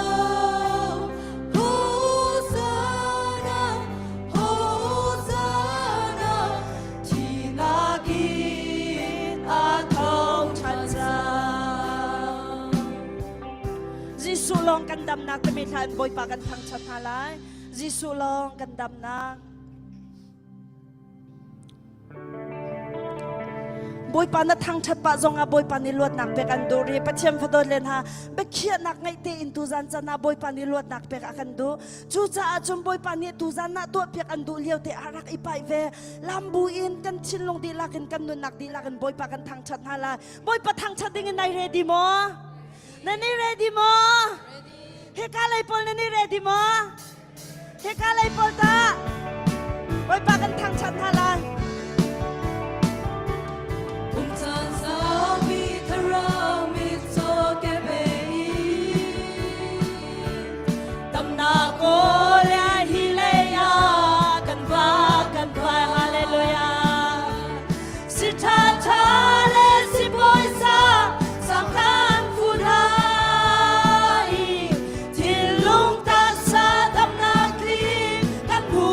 Hosanna, Hosanna, thihnak in a tho ṭhan cang. Jesuh lawng kan damnak timi hla in Bawipa kan thangṭhat hna lai. Jesuh lawng kan damnak. Bawipa na thangṭhat pah zongah Bawipa nih luatnak pek an duh ri. Pathian fadawt len ha biakhiahnak ngeih tein tuzan can ah Bawipa nih luatnak pek a kan duh. Cucaah cun Bawipa nih tuzan ah tuahpiak an duh lio te ah rak i paih ve. Lambu in kan thinlung dihlak in kan nunnak dihlak in Bawipa kan thangṭhat hna lai. Bawipa thangṭhat ding in nai ready maw? Nan i ready maw? Hika lei pawl nan i ready maw? Hika lei pawl tah? Bawipa kan thangṭhat hna lai. Um caan saupi thlarau mitcaw ke bei Tamnak kawl hi lei ah kan va kan vai hallelujah. Si ṭha ṭha le si bawi sa sangkan phu hna i thinlung taksa damnak tling kan hmu.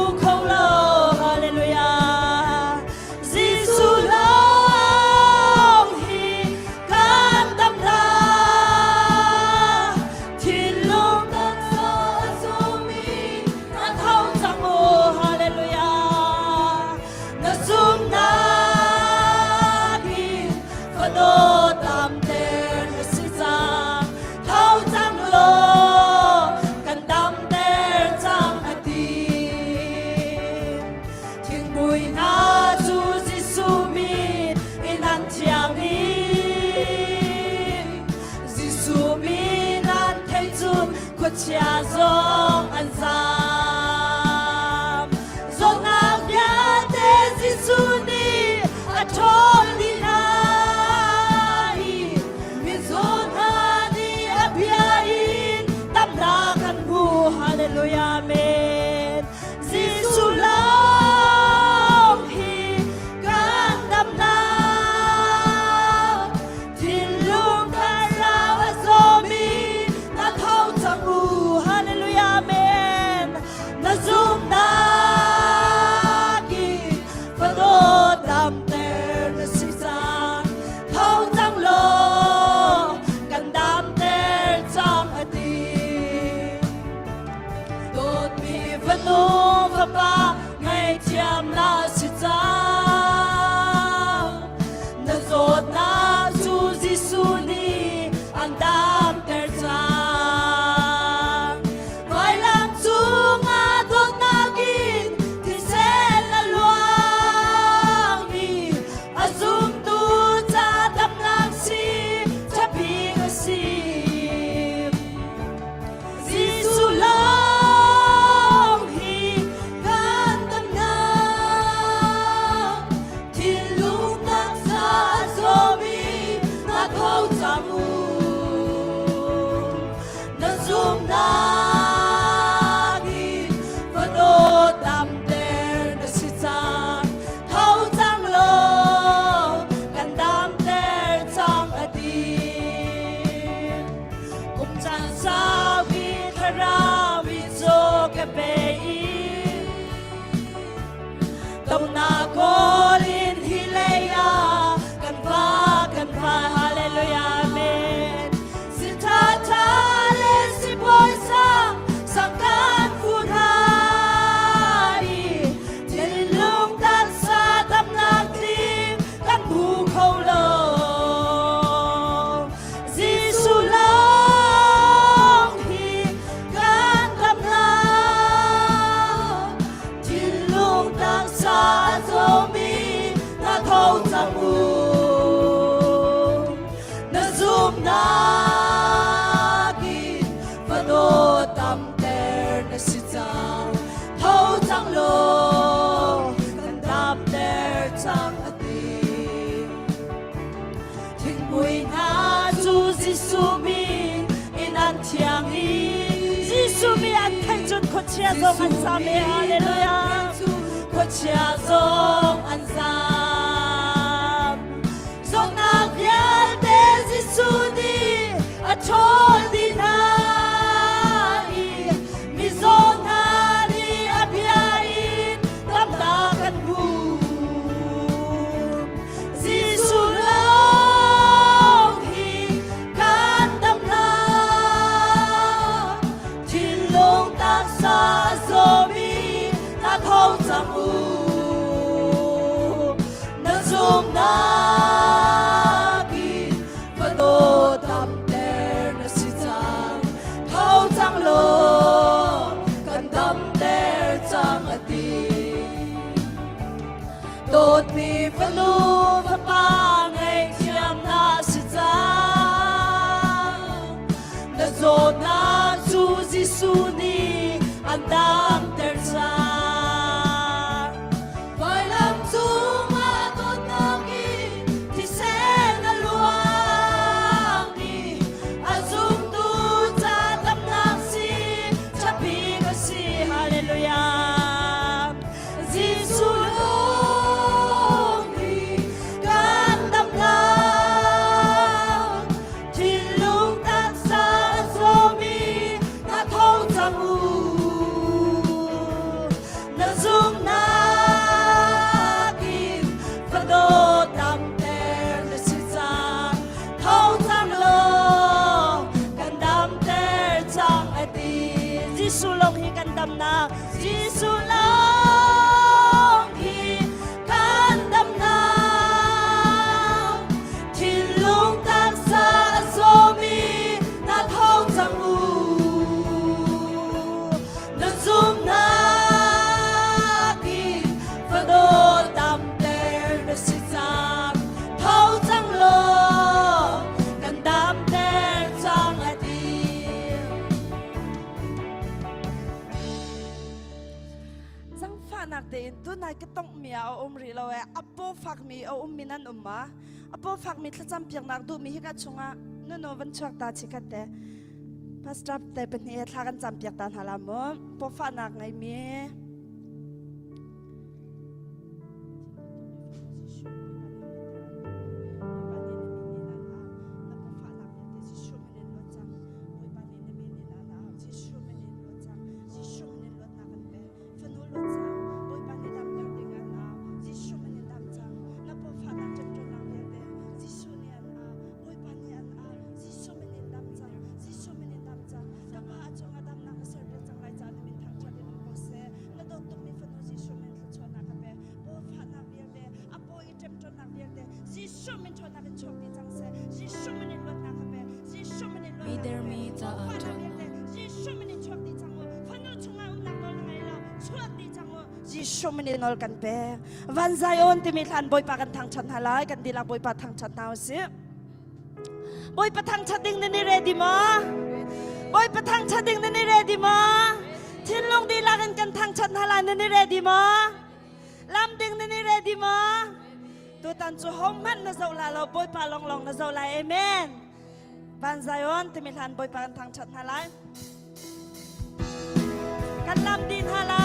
Khuachia zong an zam. Zawtnak vialte Jesuh nih a ṭhawl dih hna i mizaw hna nih a bia in damnak an hmu. Hallelujah, Amen. Jesuh lawng hi kan damnak. Thinlung thlarau a zawmi na tho cang u. Hallelujah, Amen. Na zumhnak in fano damter na si cang. Tho cang law kan damter cang a ti. Dawtmi fanu fapa ngaihthiam na si cang. Na zawtnak cu Jesuh nih an damter cang. Vailam cungah dawtnak in thisen a luangmi a zumtu ca damnak si ṭhabik a si. Jesuh lawng hi kan damnak. Thinlung taksa a zawmi na tho cang u. Na zumhnak in fano damter na si cang. Tho cang law kan damter cang a ti. Kum caan saupi thlarau i caw ka pe i Tonak kawl in hi lei ah kan va kan phan hallelujah amen si tha tha le si bawi sang sang kan phu hna i thinlung taksa damnak tling kan hmu kho lo Jesuh lawng hi kan damnak thinlung taksa a zawmi na tho cang u na zumhnak in fano tamter na si cang tho cang law kan damter cang a ti Thingpui hna cu Jesuh min in an thiang i Jesuh mi an theih cun khuachia zong an zam e hallelujah khuachia zong an zam zawtnak vialte Jesuh nih a ṭhawl dih hna i mizaw hna nih a bia in damnak an hmu Jesuh lawng hi kan damnak thinlung taksa zawmi na tho cang u na zumhnak in fano damter na si cang tho cang law kan damter cang a ti Dawtmi fanu fapa ngaihthiam na si cang. Na zawtnak cu Jesuh nih an damter cang. Vailam cungah dawtnak in thisen a luang i a zumtu ca damnak si ṭhabik a si. Hallelujah. Jesuh lawng hi kan damnak thinlung taksa a zawmi na tho cang u na zumhnak in fano damter na si cang tho cang law kan damter cang a ti Jesuh lawng hi kan damnak Jesuh lawng hi kan damnak thinlung taksa a zawmi na tho cang u na zumhnak in fano damter na si cang tho cang law kan damter cang a ti. Zangfahnak tein tunai ka tonghmi ah a um rih lo ee. A paw fakmi a ummi nan um ma? A paw fakmi thlacam piaknak duhmi hika chungah nunu van chuak ta chikhat te. Pastor te pahnih he thla kan cam piak ta hna la mu. Pawfahnak ngeimi Mitermi caah ṭhawnnak. Jesuh min in nawl kan pek. Van Zion timi hlan Bawipa kan thangṭhat hna lai, kan dihlak Bawipa thangṭhat hna usih. Bawipa thangṭhat ding nan i ready maw? Bawipa thangṭhat ding nan i ready maw? Thinlung dihlak in kan thangṭhat hna lai nan i ready maw? Lam ding nan i ready maw? Tutan cu hohmanh na zoh la lo, Bawipa lawnglawng na zoh lai. Amen. Van Zion timi hlan Bawipa kan thangṭhat hna lai. Kan lam dih hna la.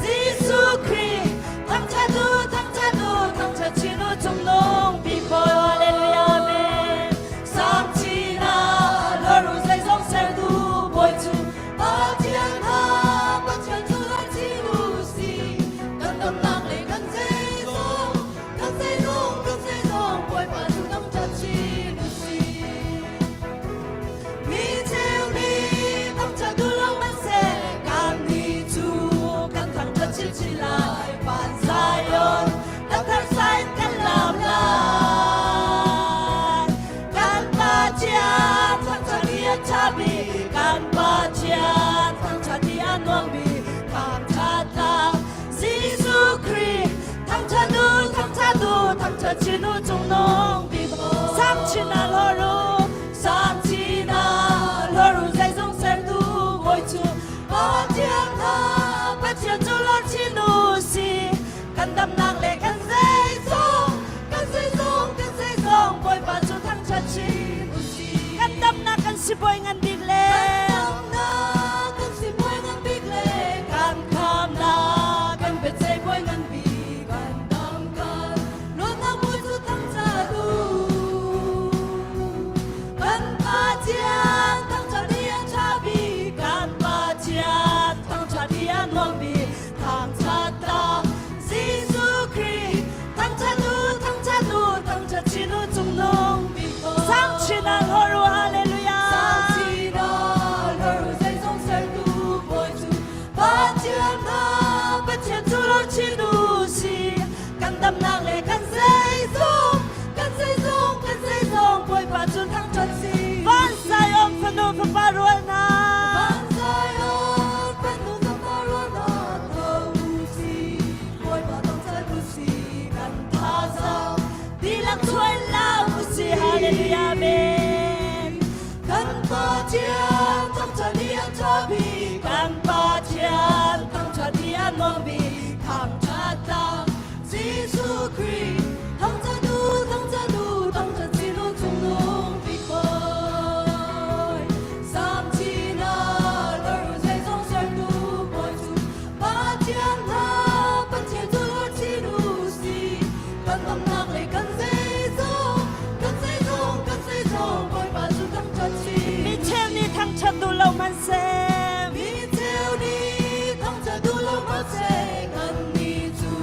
Jesuh Khrih thangṭhat u, thangṭhat u, thangṭhat chin u, cungnung bik Bawi, Hallelujah, Amen. Sang chin ah lor u, zeizong sertu Bawi cu Pathian hna, Pathian cu rak chin u si. Kan damnak le kan zeizong, kan zeizong, kan zeizong, Bawipa cu thangṭhat chin u si. Mi cheu nih thangṭhat u lo hmanhseh, kannih cu kan thangṭhat chinchin lai. Van Zion, kan tharsai kan lam lai. Kan Pathian thangṭhat hi a ṭha bik, kan Pathian thangṭhat hi a nuam bik. Thangṭhat tlak Jesuh Khrih, thangṭhat u, thangṭhat u, thangṭhat chin u, cungnung bik. Sang chin ah lor u, sang chin ah lor u, zeizong sertu Bawi cu Pathian hna, Pathian cu lor chin u si. Kan damnak le kan zeizong, kan zeizong, kan zeizong, Bawipa cu thangṭhat chin u si. Kan damnak kan sibawi ngan bik le, kan damnak kan sibawi ngan bik le, kan khamnak kan biaceih bawi ngan bik, kan dam kan luatnak bawi cu thangṭhat u. Kan Pathian thangṭhat hi a ṭha bik, kan Pathian thangṭhat hi a nuam bik, thangṭhat ta Jesuh Khrih thangṭhat u, thangṭhat u, thangṭhat chin u, cungnung bik Bawi. Sang chin ah hlawr u, hallelujah. Sang chin ah hlawr u, zeizong sertu Bawi cu Pathian hna, Pathian cu lor chin u si. Kan damnak le kan zeizong, kan zeizong, kan zeizong, Bawipa cu thangṭhat si. Van Zion fanu fapa rual hna. Van Zion fanu fapa rual hna, tho u si, Bawipa thangṭhat u si, kan thazaang dihlak chuai la u si, hallelujah, amen. Kan Pathian thangṭhat hi a ṭha bik, kan Pathian thangṭhat hi a nuam bik, thangṭhat tlak Jesuh Khrih, thangṭhat u, thangṭhat u, thangṭhat chin u, cungnung bik Bawi. Sam chin ah lor u, zeizong sertu Bawi cu Pathian hna, Pathian cu lor chin u si. Kan damnak le kan zeizong, kan zeizong, kan zeizong, Bawipa cu thangṭhat chin. Mi cheu nih thangṭhat duh lo hmanhseh. Mi cheu nih thangṭhat duh lo hmanhseh, kannih cu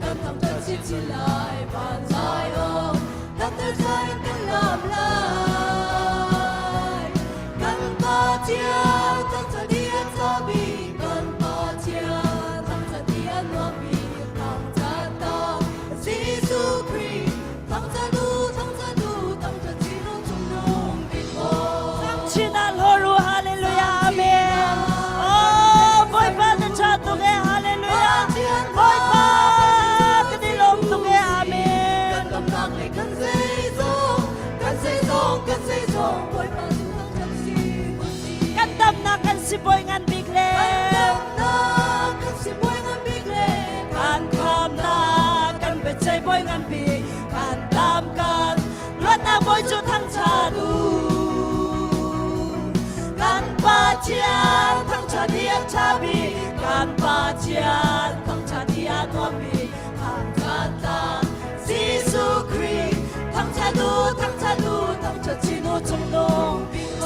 kan thangṭhat chinchin lai. Van Zion, kan zai kan lam lai. Kan Pathian thangṭhat hi a ṭha bik. si bawi ngan bik le Kan kan si bawi ngan bik le kan khamnak kan biaceih bawi ngan bik kan tam kan luatnak bawi cu thangṭhat u. Kan Pathian thangṭhat hi a ṭha bik kan Pathian thangṭhat hi a nuam bik thangṭhat tlang Jesuh Khrih thangṭhat u thangṭhat u thangṭhat chin u cungnung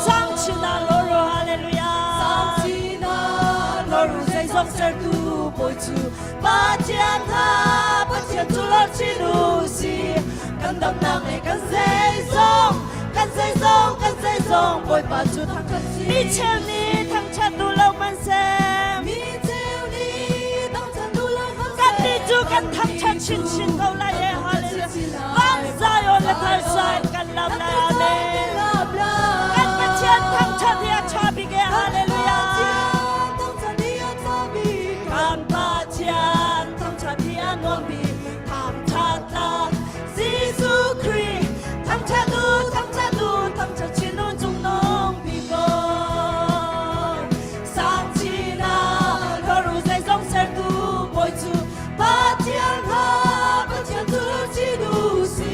sang chin ah loro hallelujah Sang chin ah loro zeizong sertu bawi cu Pathian hna Pathian cu lor chin u si kan damnak le kan zeizong kan zeizong kan zeizong Bawipa cu thangṭhat si mi cheu nih thangṭhat duh lo hmanhseh Mi cheu nih thangṭhat duh lo hmanhseh kan nih cu kan thangṭhat chinchin ko lai e hallelujah van Zion le thar sign kan lam lai amen kan Pathian thangṭhat hi a ṭha bik e hallelujah kan Pathian thangṭhat hi a nuam bik thangṭhat tlak Jesuh Khrih thangṭhat u thangṭhat u thangṭhat chin u cungnung bik Bawi sang chin ah khuaru zeizong sertu Bawi cu Pathian kha Pathian cu chin u si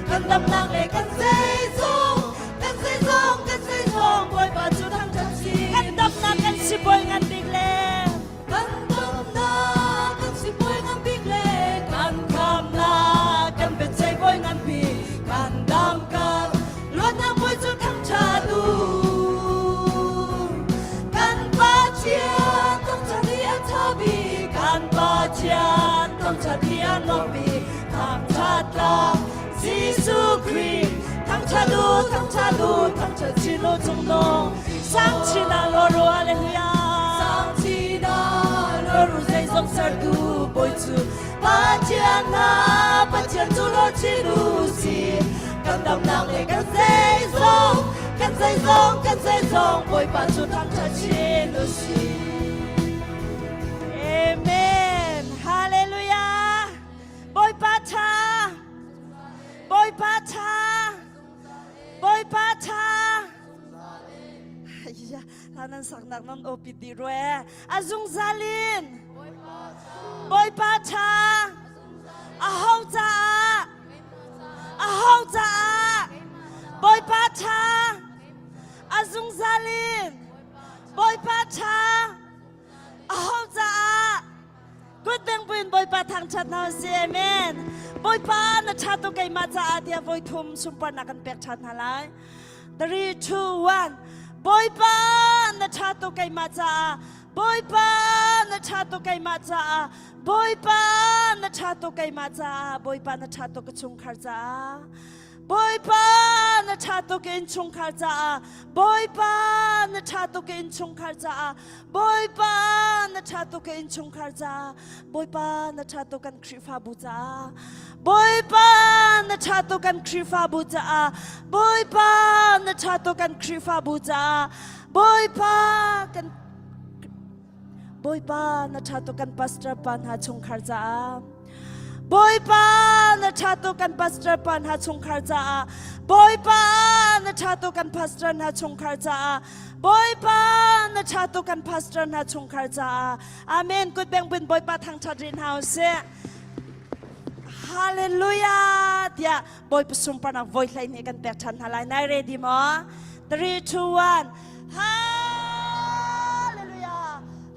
kan damnak le kan zeizong kan zeizong kan zeizong Bawipa cu thangṭhat si kan damnak kan si bawi ngan bik le Kan damnak kan si bawi ngan bik le kan khamnak kan biaceih bawi ngan bik kan dam kan luatnak bawi cu thangṭhat u kan Pathian thangṭhat hi a ṭha bik kan Pathian thangṭhat hi a nuam bik thangṭhat tlak Jesuh Khrih thangṭhat u thangṭhat u thangṭhat chin u cungnung sang chin ah lawr u hallelujah Sang chin ah lawr u zeizong sertu bawi cu Pathian hna Pathian cu lawr chin u si kan damnak le kan zeizong kan zeizong kan zeizong Bawipa cu thangṭhat chin u si Amen Hallelujah Bawipa ṭha Bawipa ṭha Bawipa ṭha Hla nan saknak nan aw pit dih rue a zungzal in Bawipa ṭha aho caah aho caah Bawipa ṭha a zungzal in Bawipa ṭha aho caah Kut beng buin Bawipa thangṭhat hna usih. Amen. Bawipa na ṭha tuk keimah caah tiah voi thum sunparnak kan pek ṭhan hna lai. 3 2 1 Bawipa na ṭha tuk keimah caah Bawipa na ṭha tuk keimah caah Bawipa na ṭha tuk keimah caah Bawipa na ṭha tuk ka chungkhar caah Bawipa na ṭha tuk ka innchungkhar caah Bawipa na ṭha tuk ka innchungkhar caah Bawipa na ṭha tuk ka innchungkhar caah Bawipa na ṭha tuk kan Khrihfabu caah Bawipa na ṭha tuk kan Khrihfabu caah Bawipa na ṭha tuk kan Khrihfabu caah Bawipa kan Bawipa na ṭha tuk kan pastor pa hna chungkhar caah Bawipa na ṭha tuk kan pastor pa hna chungkhar caah Bawipa na ṭha tuk kan pastor hna chungkhar caah Bawipa na ṭha tuk kan pastor hna chungkhar caah Amen kut beng bin Bawipa thangṭhat rih hna usih Hallelujah tiah Bawipa sunparnak voi hlei nih kan pek ṭhan hna lai nai ready maw 3 2 1 Hallelujah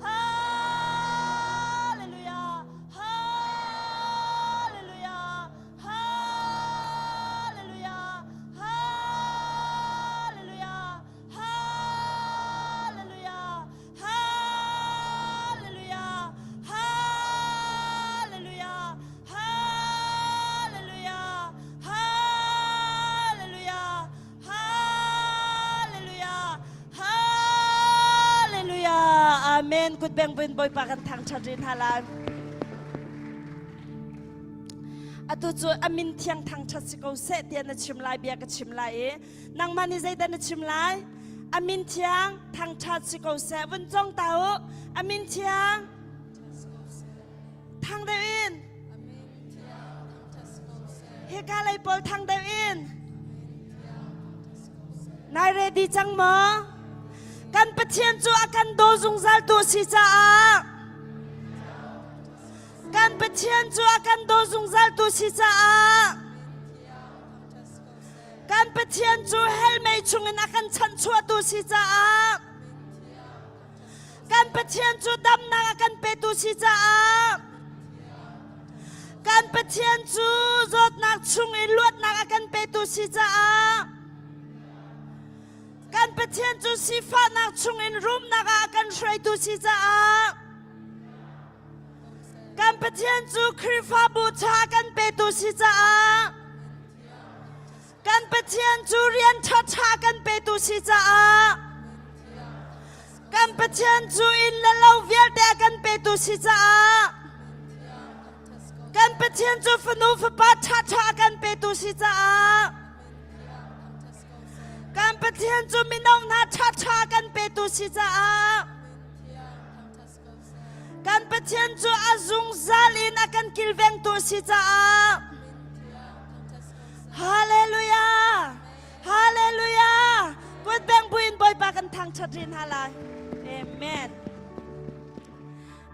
Hallelujah Hallelujah Hallelujah Hallelujah Hallelujah Hallelujah Hallelujah Hallelujah Hallelujah Hallelujah Hallelujah Amen kut beng buin Bawipa kan thangṭhat rih hna lai Atu cu a min thiang thangṭhat si ko seh tiah na chim lai bia ka chim lai i nangmah nih zeidah na chim lai a min thiang thangṭhat si ko seh vun cong ta u a min thiang thang deuh in hika lei pawl thang deuh in nai ready cang maw? Kan Pathian cu a kan daw zungzal tu si caah Kan Pathian cu a kan daw zungzal tu si caah Kan Pathian cu hell mei chungin a kan chanhchuahtu si caah Kan Pathian cu damnak a kan petu si caah Kan Pathian cu zawtnak chung i luatnak a kan petu si caah Kan Pathian cu sifahnak chungin rumnak ah a kan hruaitu si caah Kan Pathian cu Khrihfabu ṭha kan petu si caah Kan Pathian cu rian ṭhaṭha kan petu si caah Kan Pathian cu inn le lo vialte a kan petu si caah Kan Pathian cu fanu fapa ṭhaṭha a kan petu si caah Kan Pathian cu mino hna ṭhaṭha a kan petu si caah Kan Pathian cu a zungzal in a kan kilvengtu a si caah Hallelujah! Hallelujah! Kut beng buin Bawipa kan thangṭhat rih hna lai. Amen.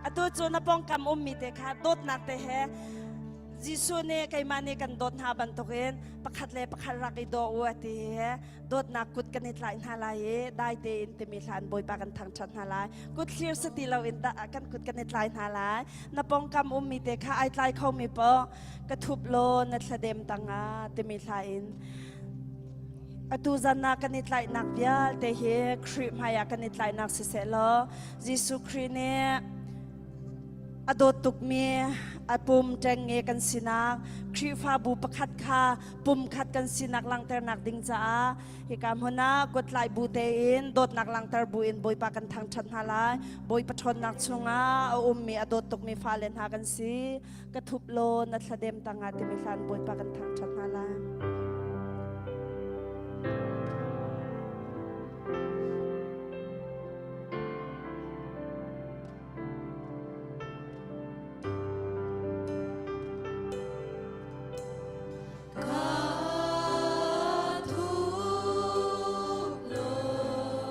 Atu cu na pawngkam ummi te kha dawtnak te he Jesuh nih keimah nih kan dawt hna bantukin pakhat le pakhat rak i daw u a ti he dawtnak kut kan i tlaih hna lai i dai tein timi hla in Bawipa kan thangṭhat hna lai. Kut thlir si ti loin kan kut kan i tlai hna lai. Na pawngkam ummi te kha ai tlai khomi paoh ka thup law na thladem tangah timi hla in atu zan ah kan i tlaihnak vialte hi Khrih hmaiah kan i tlaihnak siseh law Jesuh Khrih nih a dawt tukmi a pum ṭengnge kan sinak Khrihfabu pakhat kha pumkhat kan sinak langhternak ding caah hika hmun ah kutlai bu tein dawtnak langhter bu in Bawipa kan thangṭhat hna lai. Bawipa ṭhawnnak chungah a ummi a dawt tukmi fale hna kan si. Ka thup law na thladem tangah timi hlan Bawipa kan thangṭhat hna lai.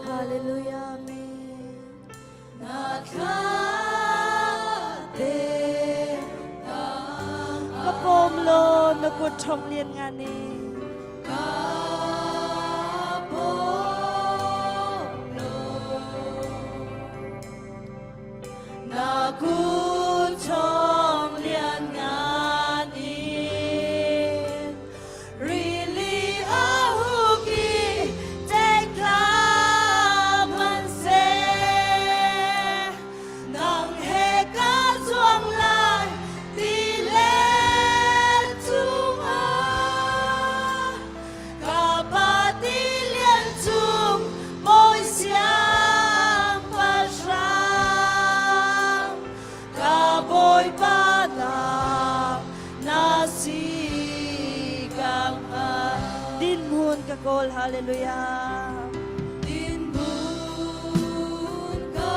Hallelujah, Amen. Ka pawm law na kut ṭhawng lian nga ni. Na kut ṭhawng lianngan in rili a huk i ṭekthla hmanhseh nang he ka zuang lai tilet chungah Ka pa tilian cung bawi siangpahrang ka bawipa nak na si ka hngal. Dinhmun ka kawl hallelujah. Dinhmun ka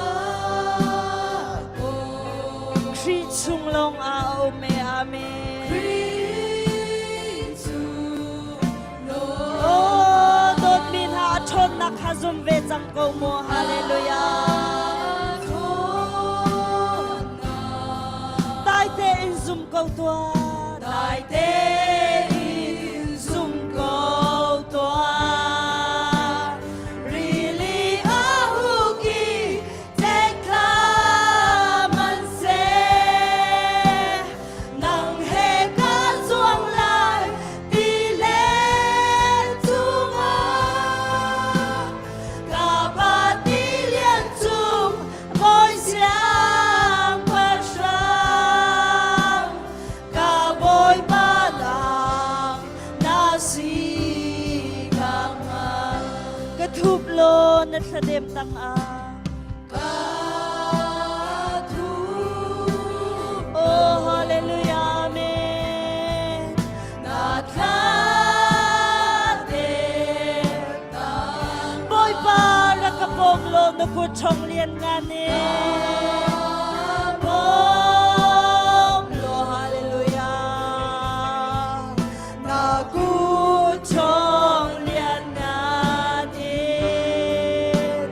kawl. Khrih chung lawng ah a um e amen. Khrih chung Oh, dawtmi hna a ṭhawnnak kha zum ve cang ko mu. Hallelujah. Dai tein zum ko tuah. Dai tein zum ko tuah. Rili a huk i ṭekthla hmanhseh nang he ka zuang lai tilet cungah ka pa tilian cung bawi siangpahrang ka bawipa lang na si ka hngal Ka thup law na thladem tangah. Ka thup Oh, hallelujah, amen. Na thla te tang Bawipa rak ka pawm law na kut ṭhawng lian ngan in. Pawm law hallelujah Na kut ṭhawng lian ngan in.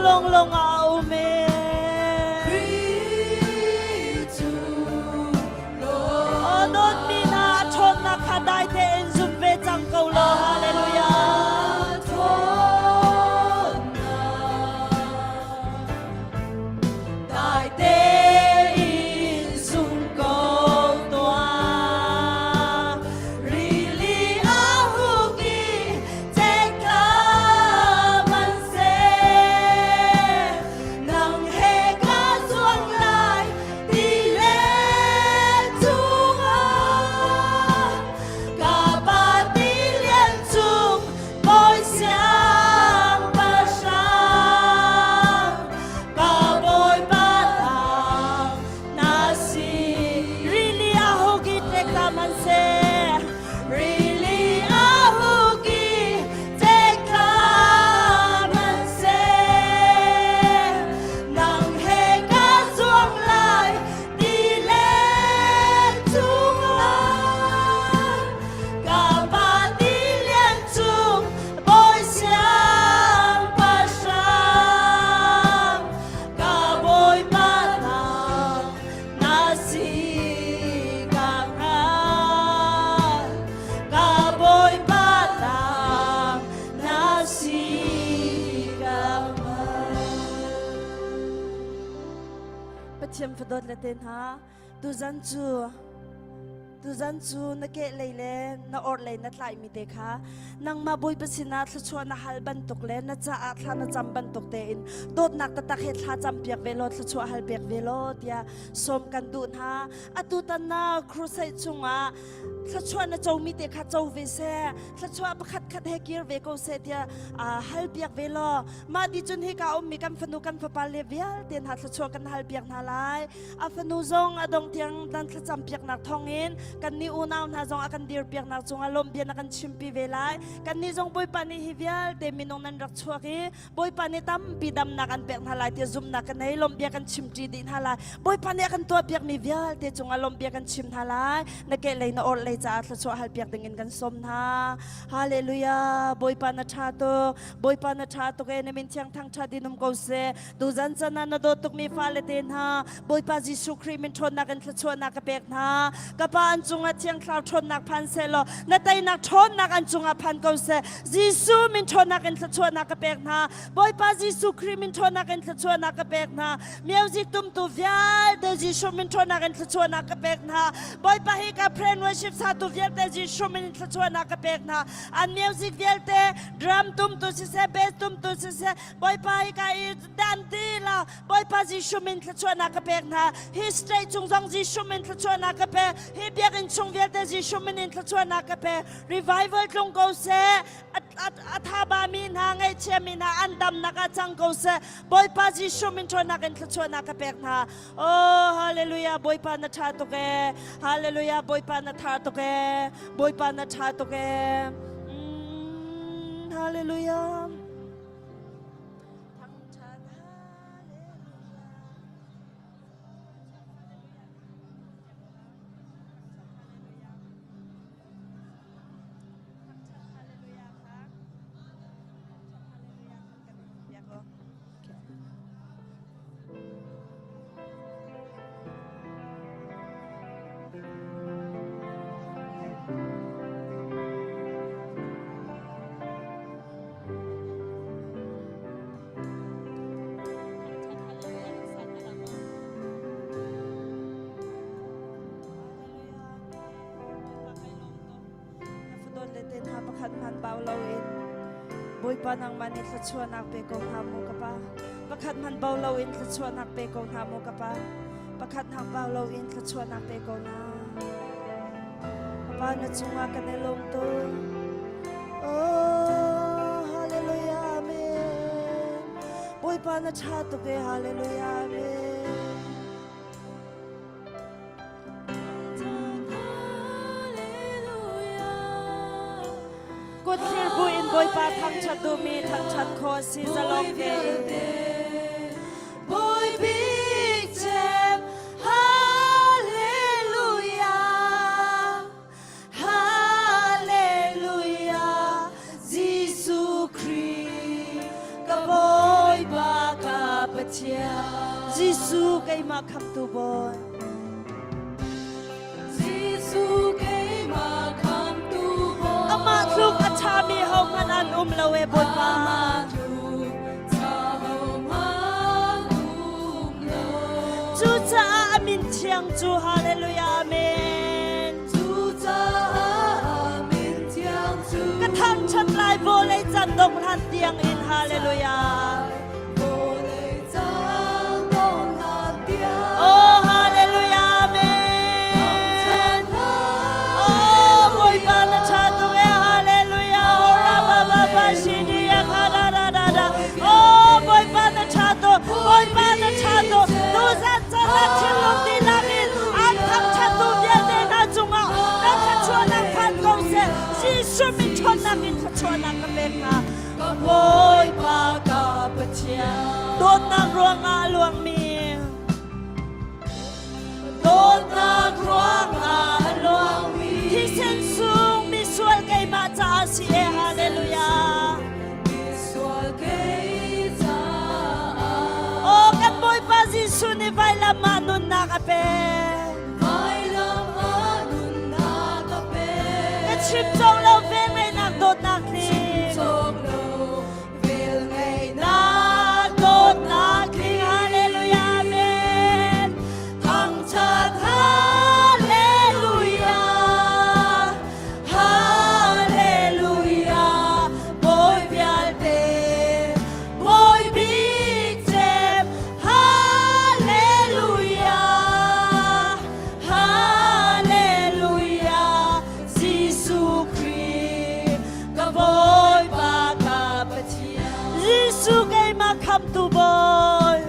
lawnglawng ah a um e. Aw dawtmi hna a ṭhawnnak kha dai tein zum ve cang ko law. Hallelujah. Dai tein zum ko tuah. Rili a huk i cekla hmanhseh, nang he ka zuang lai ti le cungah. Ka pa ti lian cung Bawi siangpahrang, ka Bawipa lang na si. Rili a huk i tlekla hmanhseh, Rili a huk i cekla hmanhseh, nang he ka zuang lai ti le cungah. Ka pa ti lian cung Bawi siangpahrang, ka Bawipa nang na si ka hngal. Ka Bawipa nang na si ka hngal. Pathian fadawt le te hna, tuzan cu Tuzan cu na kehlei le na orhlei na tlaihmi te kha nangmah Bawipa sinah thluachuah na hal bantuk le na caah thla na cam bantuk tein dawtnak taktak he thla campiak ve law thluachuah hal pek ve law tiah sawm kan duh hna. Atu tan na crusade chungah thluachuah na comi te kha co ve seh, thluachuah pakhat khat he kir ve ko seh tiah hal piak ve law mah ti cun hika ummi kan fanu kan fapa le vialte hna thluachuah kan hal piak hna lai. A fanu zong a dong tiang nan thlacam piaknak thawngin kannih unau hna zong a kan dir piaknak cungah lawmhbia na kan chimpi ve lai. Kannih zong Bawipa nih hi vialte minung nan rak chuak i Bawipa nih tampi damnak an pek hna lai tiah zumhnak kan nei lawmhbia kan chimṭi dih hna lai. Bawipa nih a kan tuahpiakmi vialte cungah lawmhbia kan chim hna lai. Na kehlei na orhlei caah thluachuah halpiak dingin kan sawm hna. Hallelujah! Bawipa na ṭha tuk. Bawipa na ṭha tuk e na min thiang thangṭhat in um ko seh. Tuzan can ah na dawt tukmi fale te hna Bawipa Jesuh Khrih min ṭhawnnak in thluachuahnak ka pek hna. Ka Pa an cungah Thiang Thlarau ṭhawnnak phan seh law na teinak ṭhawnnak an cungah phan ko seh. Jesuh min ṭhawnnak in thluachuahnak ka pek hna. Bawipa Jesuh Khrih min ṭhawnnak in thluachuahnak ka pek hna. Music tumtu vialte Jesuh min ṭhawnnak in thluachuahnak ka pek hna. Bawipa hi ka prayer worship satu vialte Jesuh min in thluachuahnak ka pek hna. An music vialte drum tumtu siseh, bass tumtu siseh, Bawipa hi ka i dan ti la Bawipa Jesuh min thluachuahnak ka pek hna. Hi state chung zong Jesuh min thluachuahnak ka pek. Hi biakinn chung vialte Jesuh min in thluachuahnak ka pek. Revival tlung ko seh. A thaba mi hna ngaihchia mi hna an damnak ah cang ko seh. Bawipa Jesuh min ṭhawnnak in thluachuahnak ka pek hna. Oh hallelujah Bawipa na ṭha tuk ee. Hallelujah Bawipa na ṭha tuk ee. Bawipa na ṭha tuk ee. Mm, hallelujah. Thangṭhat hallelujah. Thangṭhat hallelujah kha. Thangṭhat hallelujah kha kan piak aw. Pakhat hman bau loin Bawipa nangmah nih thluachuahnak pe ko hna mu ka pa pakhat hman bau loin thluachuahnak pe ko hna mu ka pa pakhat hnak bau loin thluachuahnak pe ko hna ka pa na cungah kan i lawm tuk Oh, hallelujah, amen. Bawipa na ṭha tuk e, hallelujah, amen. Kut thlir bu in Bawipa thangṭhat duhmi thangṭhat khawh si zalong tein. Bawi bik cem, hallelujah. Hallelujah, Jesuh Khrih ka Bawipa. Jesuh keimah khamtu Bawi. Jesuh keimah khamtu Bawi. Amah tluk a ṭhami hohmanh an um lo e Bawipa. Amah tluk ṭha hohmanh um lo. Cucaah a min thiang cu Hallelujah Amen. Cucaah a min thiang cu Ka thangṭhat lai vawlei can dongh hlan tiang in Hallelujah. Vawlei can dongh hlan tiang. Oh Hallelujah Amen. Oh Bawipa na ṭha tuk e Hallelujah. Oh ra ba ba ba shi di ya kha da da da da. Oh Bawipa na ṭha tuk Bawipa na ṭha tuk tuzan caan ah thinlung dihlak in an thangṭhattu vialte hna cungah na thluachuahnak phan ko seh. Jesuh min ṭhawnnak in thluachuahnak ka pek hna. Ka Bawipa ka Pathian. Dawtnak ruangah a luangmi Dawtnak ruangah a luangmi thisen sung misual keimah caah si e hallelujah. Misual kei caah. Oh kan Bawipa Jesuh nih vailam ah nunnak a pek. Vailam ah nunnak a pek. Ka chim cawk lo velngeihnak dawtnak tling. Cawk lo velngeihnak Nak dawtnak tling hallelujah amen. Thangṭhat hallelujah hallelujah Bawi vialte Bawi bik cem hallelujah hallelujah Jesuh Khrih ka Bawipa ka Pathian Jesuh keimah khamtu Bawi.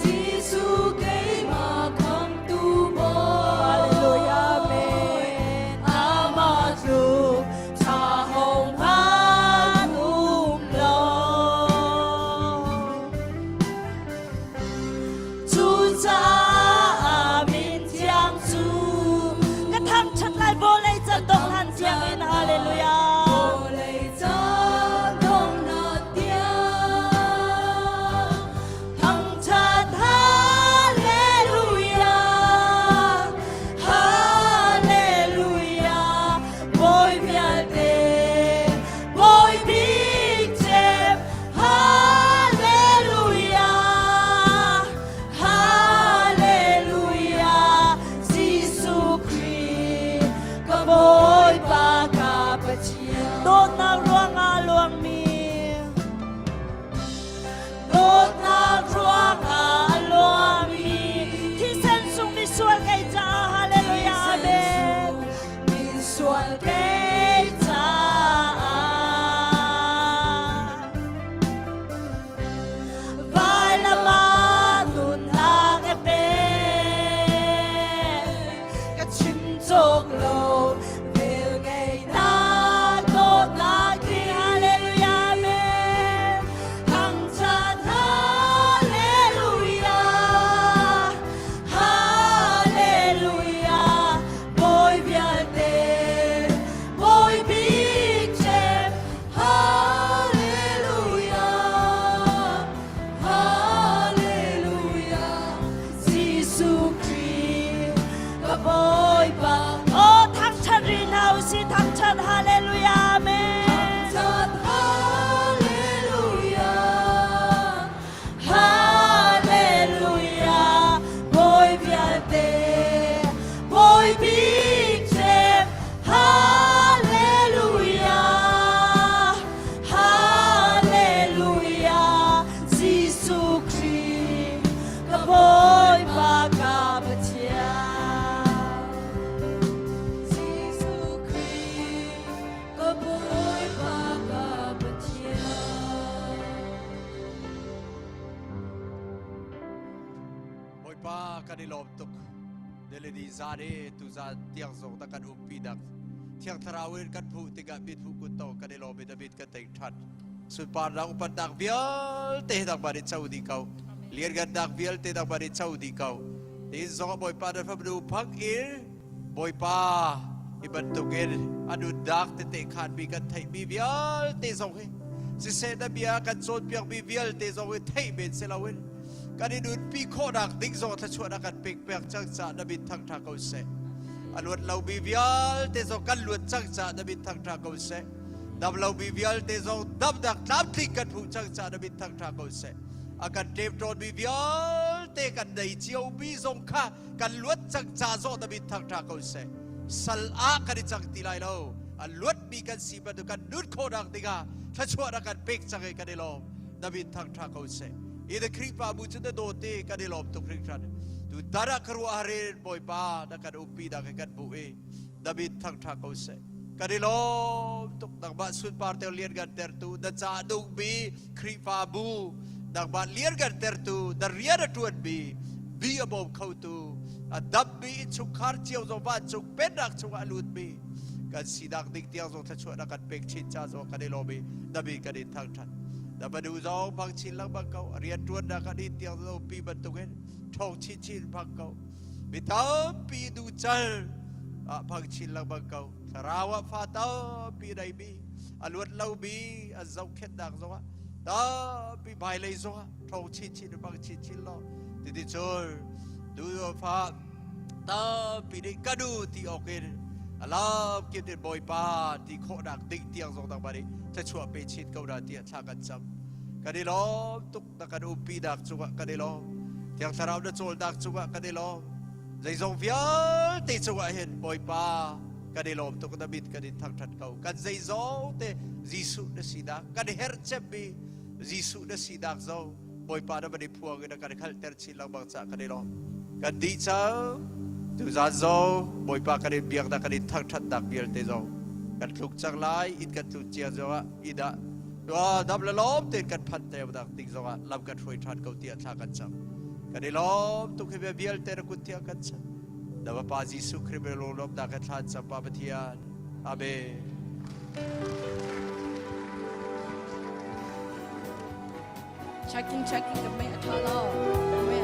Jesuh keimah khamtu Bawi. Hallelujah amen. Amah tluk ṭha hohmanh um lo. Cucaah min thiang cu ka thangṭhat lai vawlei can dongh hlan tiang in hallelujah. Vawlei can donghnak tiang thangṭhat hallelujah hallelujah Bawi vialte Bawi bik cem hallelujah hallelujah Jesuh Khrih ka Bawipa ka Pathian Dawtnak ruangah luangmi dawtnak ruangah a luangmi thisen sung misual kei caah hallelujah amen. Misual kei caah Vailam ah nunnak a pek. Ka chim cawk lo velngeihnak dawtnak Tling hallelujah amen. Thangṭhat hallelujah hallelujah Bawi vialte Bawi bik cem hallelujah hallelujah Jesuh Khrih ka Bawipa Oh thangṭhat rih hna usih thangṭhat hallelujah amen. Thangṭhat hallelujah hallelujah Bawi vialte Bawi bik cem hallelujah hallelujah Jesuh Khrih ka Bawipa ka Pathian Jesuh Khrih ka Bawipa ka Pathian Bawipa kan i lawm tuk. Delidi zan i tuzan tiang zong na kan umpi dak. Thiang Thlarau in kan hmuh tikah mit hmuh kun to kan i lawm i David kan tei ṭhan. Sunparnak upatnak vialte nangmah nih co dih ko. Lianngannak vialte nangmah nih co dih ko. Nihin zong ah Bawipa na fanu phang in Bawipa hi bantukin a nunnak tete khanmi kan theihmi vialte zong hi siseh na bia kan cawnpiakmi vialte zong hi theih men si loin. Kan i nunpi khawhnak ding zong thluachuahnak kan pek pek cang caah na min thangṭha ko seh. A luat lomi vialte zong kan luat cang caah na min thangṭha ko seh. Dam lomi vialte zong damnak tlamtling kan hmuh cang caah na min thangṭha ko seh. A kan ṭemṭawnmi vialte kan nei ciomi zong kha kan luat cang ca zong na min thangṭha ko seh. Sal ah kan i cang ti lai lo. A luatmi kan si bantuk kan nun khawhnak dingah thluachuahnak kan pek cang i kan i lawm. Na min thangṭha ko seh. I na Khrihfabu cu na dawt i kan i lawm tuk hringhran. Tu dara ka ruah harin Bawipa na kan umpi nak kan hmuh i na min thangṭha ko seh. Kan i lawm tuk nangmah sunpar te lian kan tertu na ca dungmi Khrihfabu nangmah lian kan tertu na rian a ṭuanmi bi a bawm khotu a dammi innchungkhar cio zong vancung pennak chungah a lutmi kan sinak ding tiang zong thluachuah na kan pek chin ca zong kan i lawm i na min kan in thangṭhat. Na fanu zong hmang chin lengmang ko rianṭuannak ah ni tiang pi bantukin ṭhawng chinchin hmang ko. Mi tampi nu cal ah hmang chin lengmang ko. Thlarau ah fa tampi neimi a luat lomi an zohkhenhnak zongah tampi hmailei zongah ṭhawng chinchin hmang chinchin law titicun nu fa tampi nih ka nu ti awk in a lam kip in Bawipa ti khawhnak ding tiang zong nangmah nih thluachuah pe chin ko na tiah thla kan cam. Kan i lawm tuk na kan umpinak cungah kan i lawm. Thiang Thlarau na cawlnak cungah kan i lawm. Zeizong vialte cungah hin Bawipa kan i lawm tuk na mit kan in thangṭhat ko. Kan zeizong te Jesuh na sinak kan herh cemmi Jesuh na sinak zong Bawipa na van i phuang in na kan hngalhter chin lengmang caah kan i lawm. Kan dih cang. Tuzaan zong Bawipa kan in biaknak kan in thangṭhatnak vialte zong kan tluk cang lai. Inn kan tlun cia zongah inn ah dua dam le lawm tein kan phanh te dak ding zongah lam kan hruai ṭhan ko tiah thla kan cam. Kan i lawm tuk hi bia vialte na kut thiang kan chan. Na Fapa Jesuh Khrih min lunglawmhnak he thla an cam Pa Pathian. Amen. Checking, checking, ka mei a ṭha lo.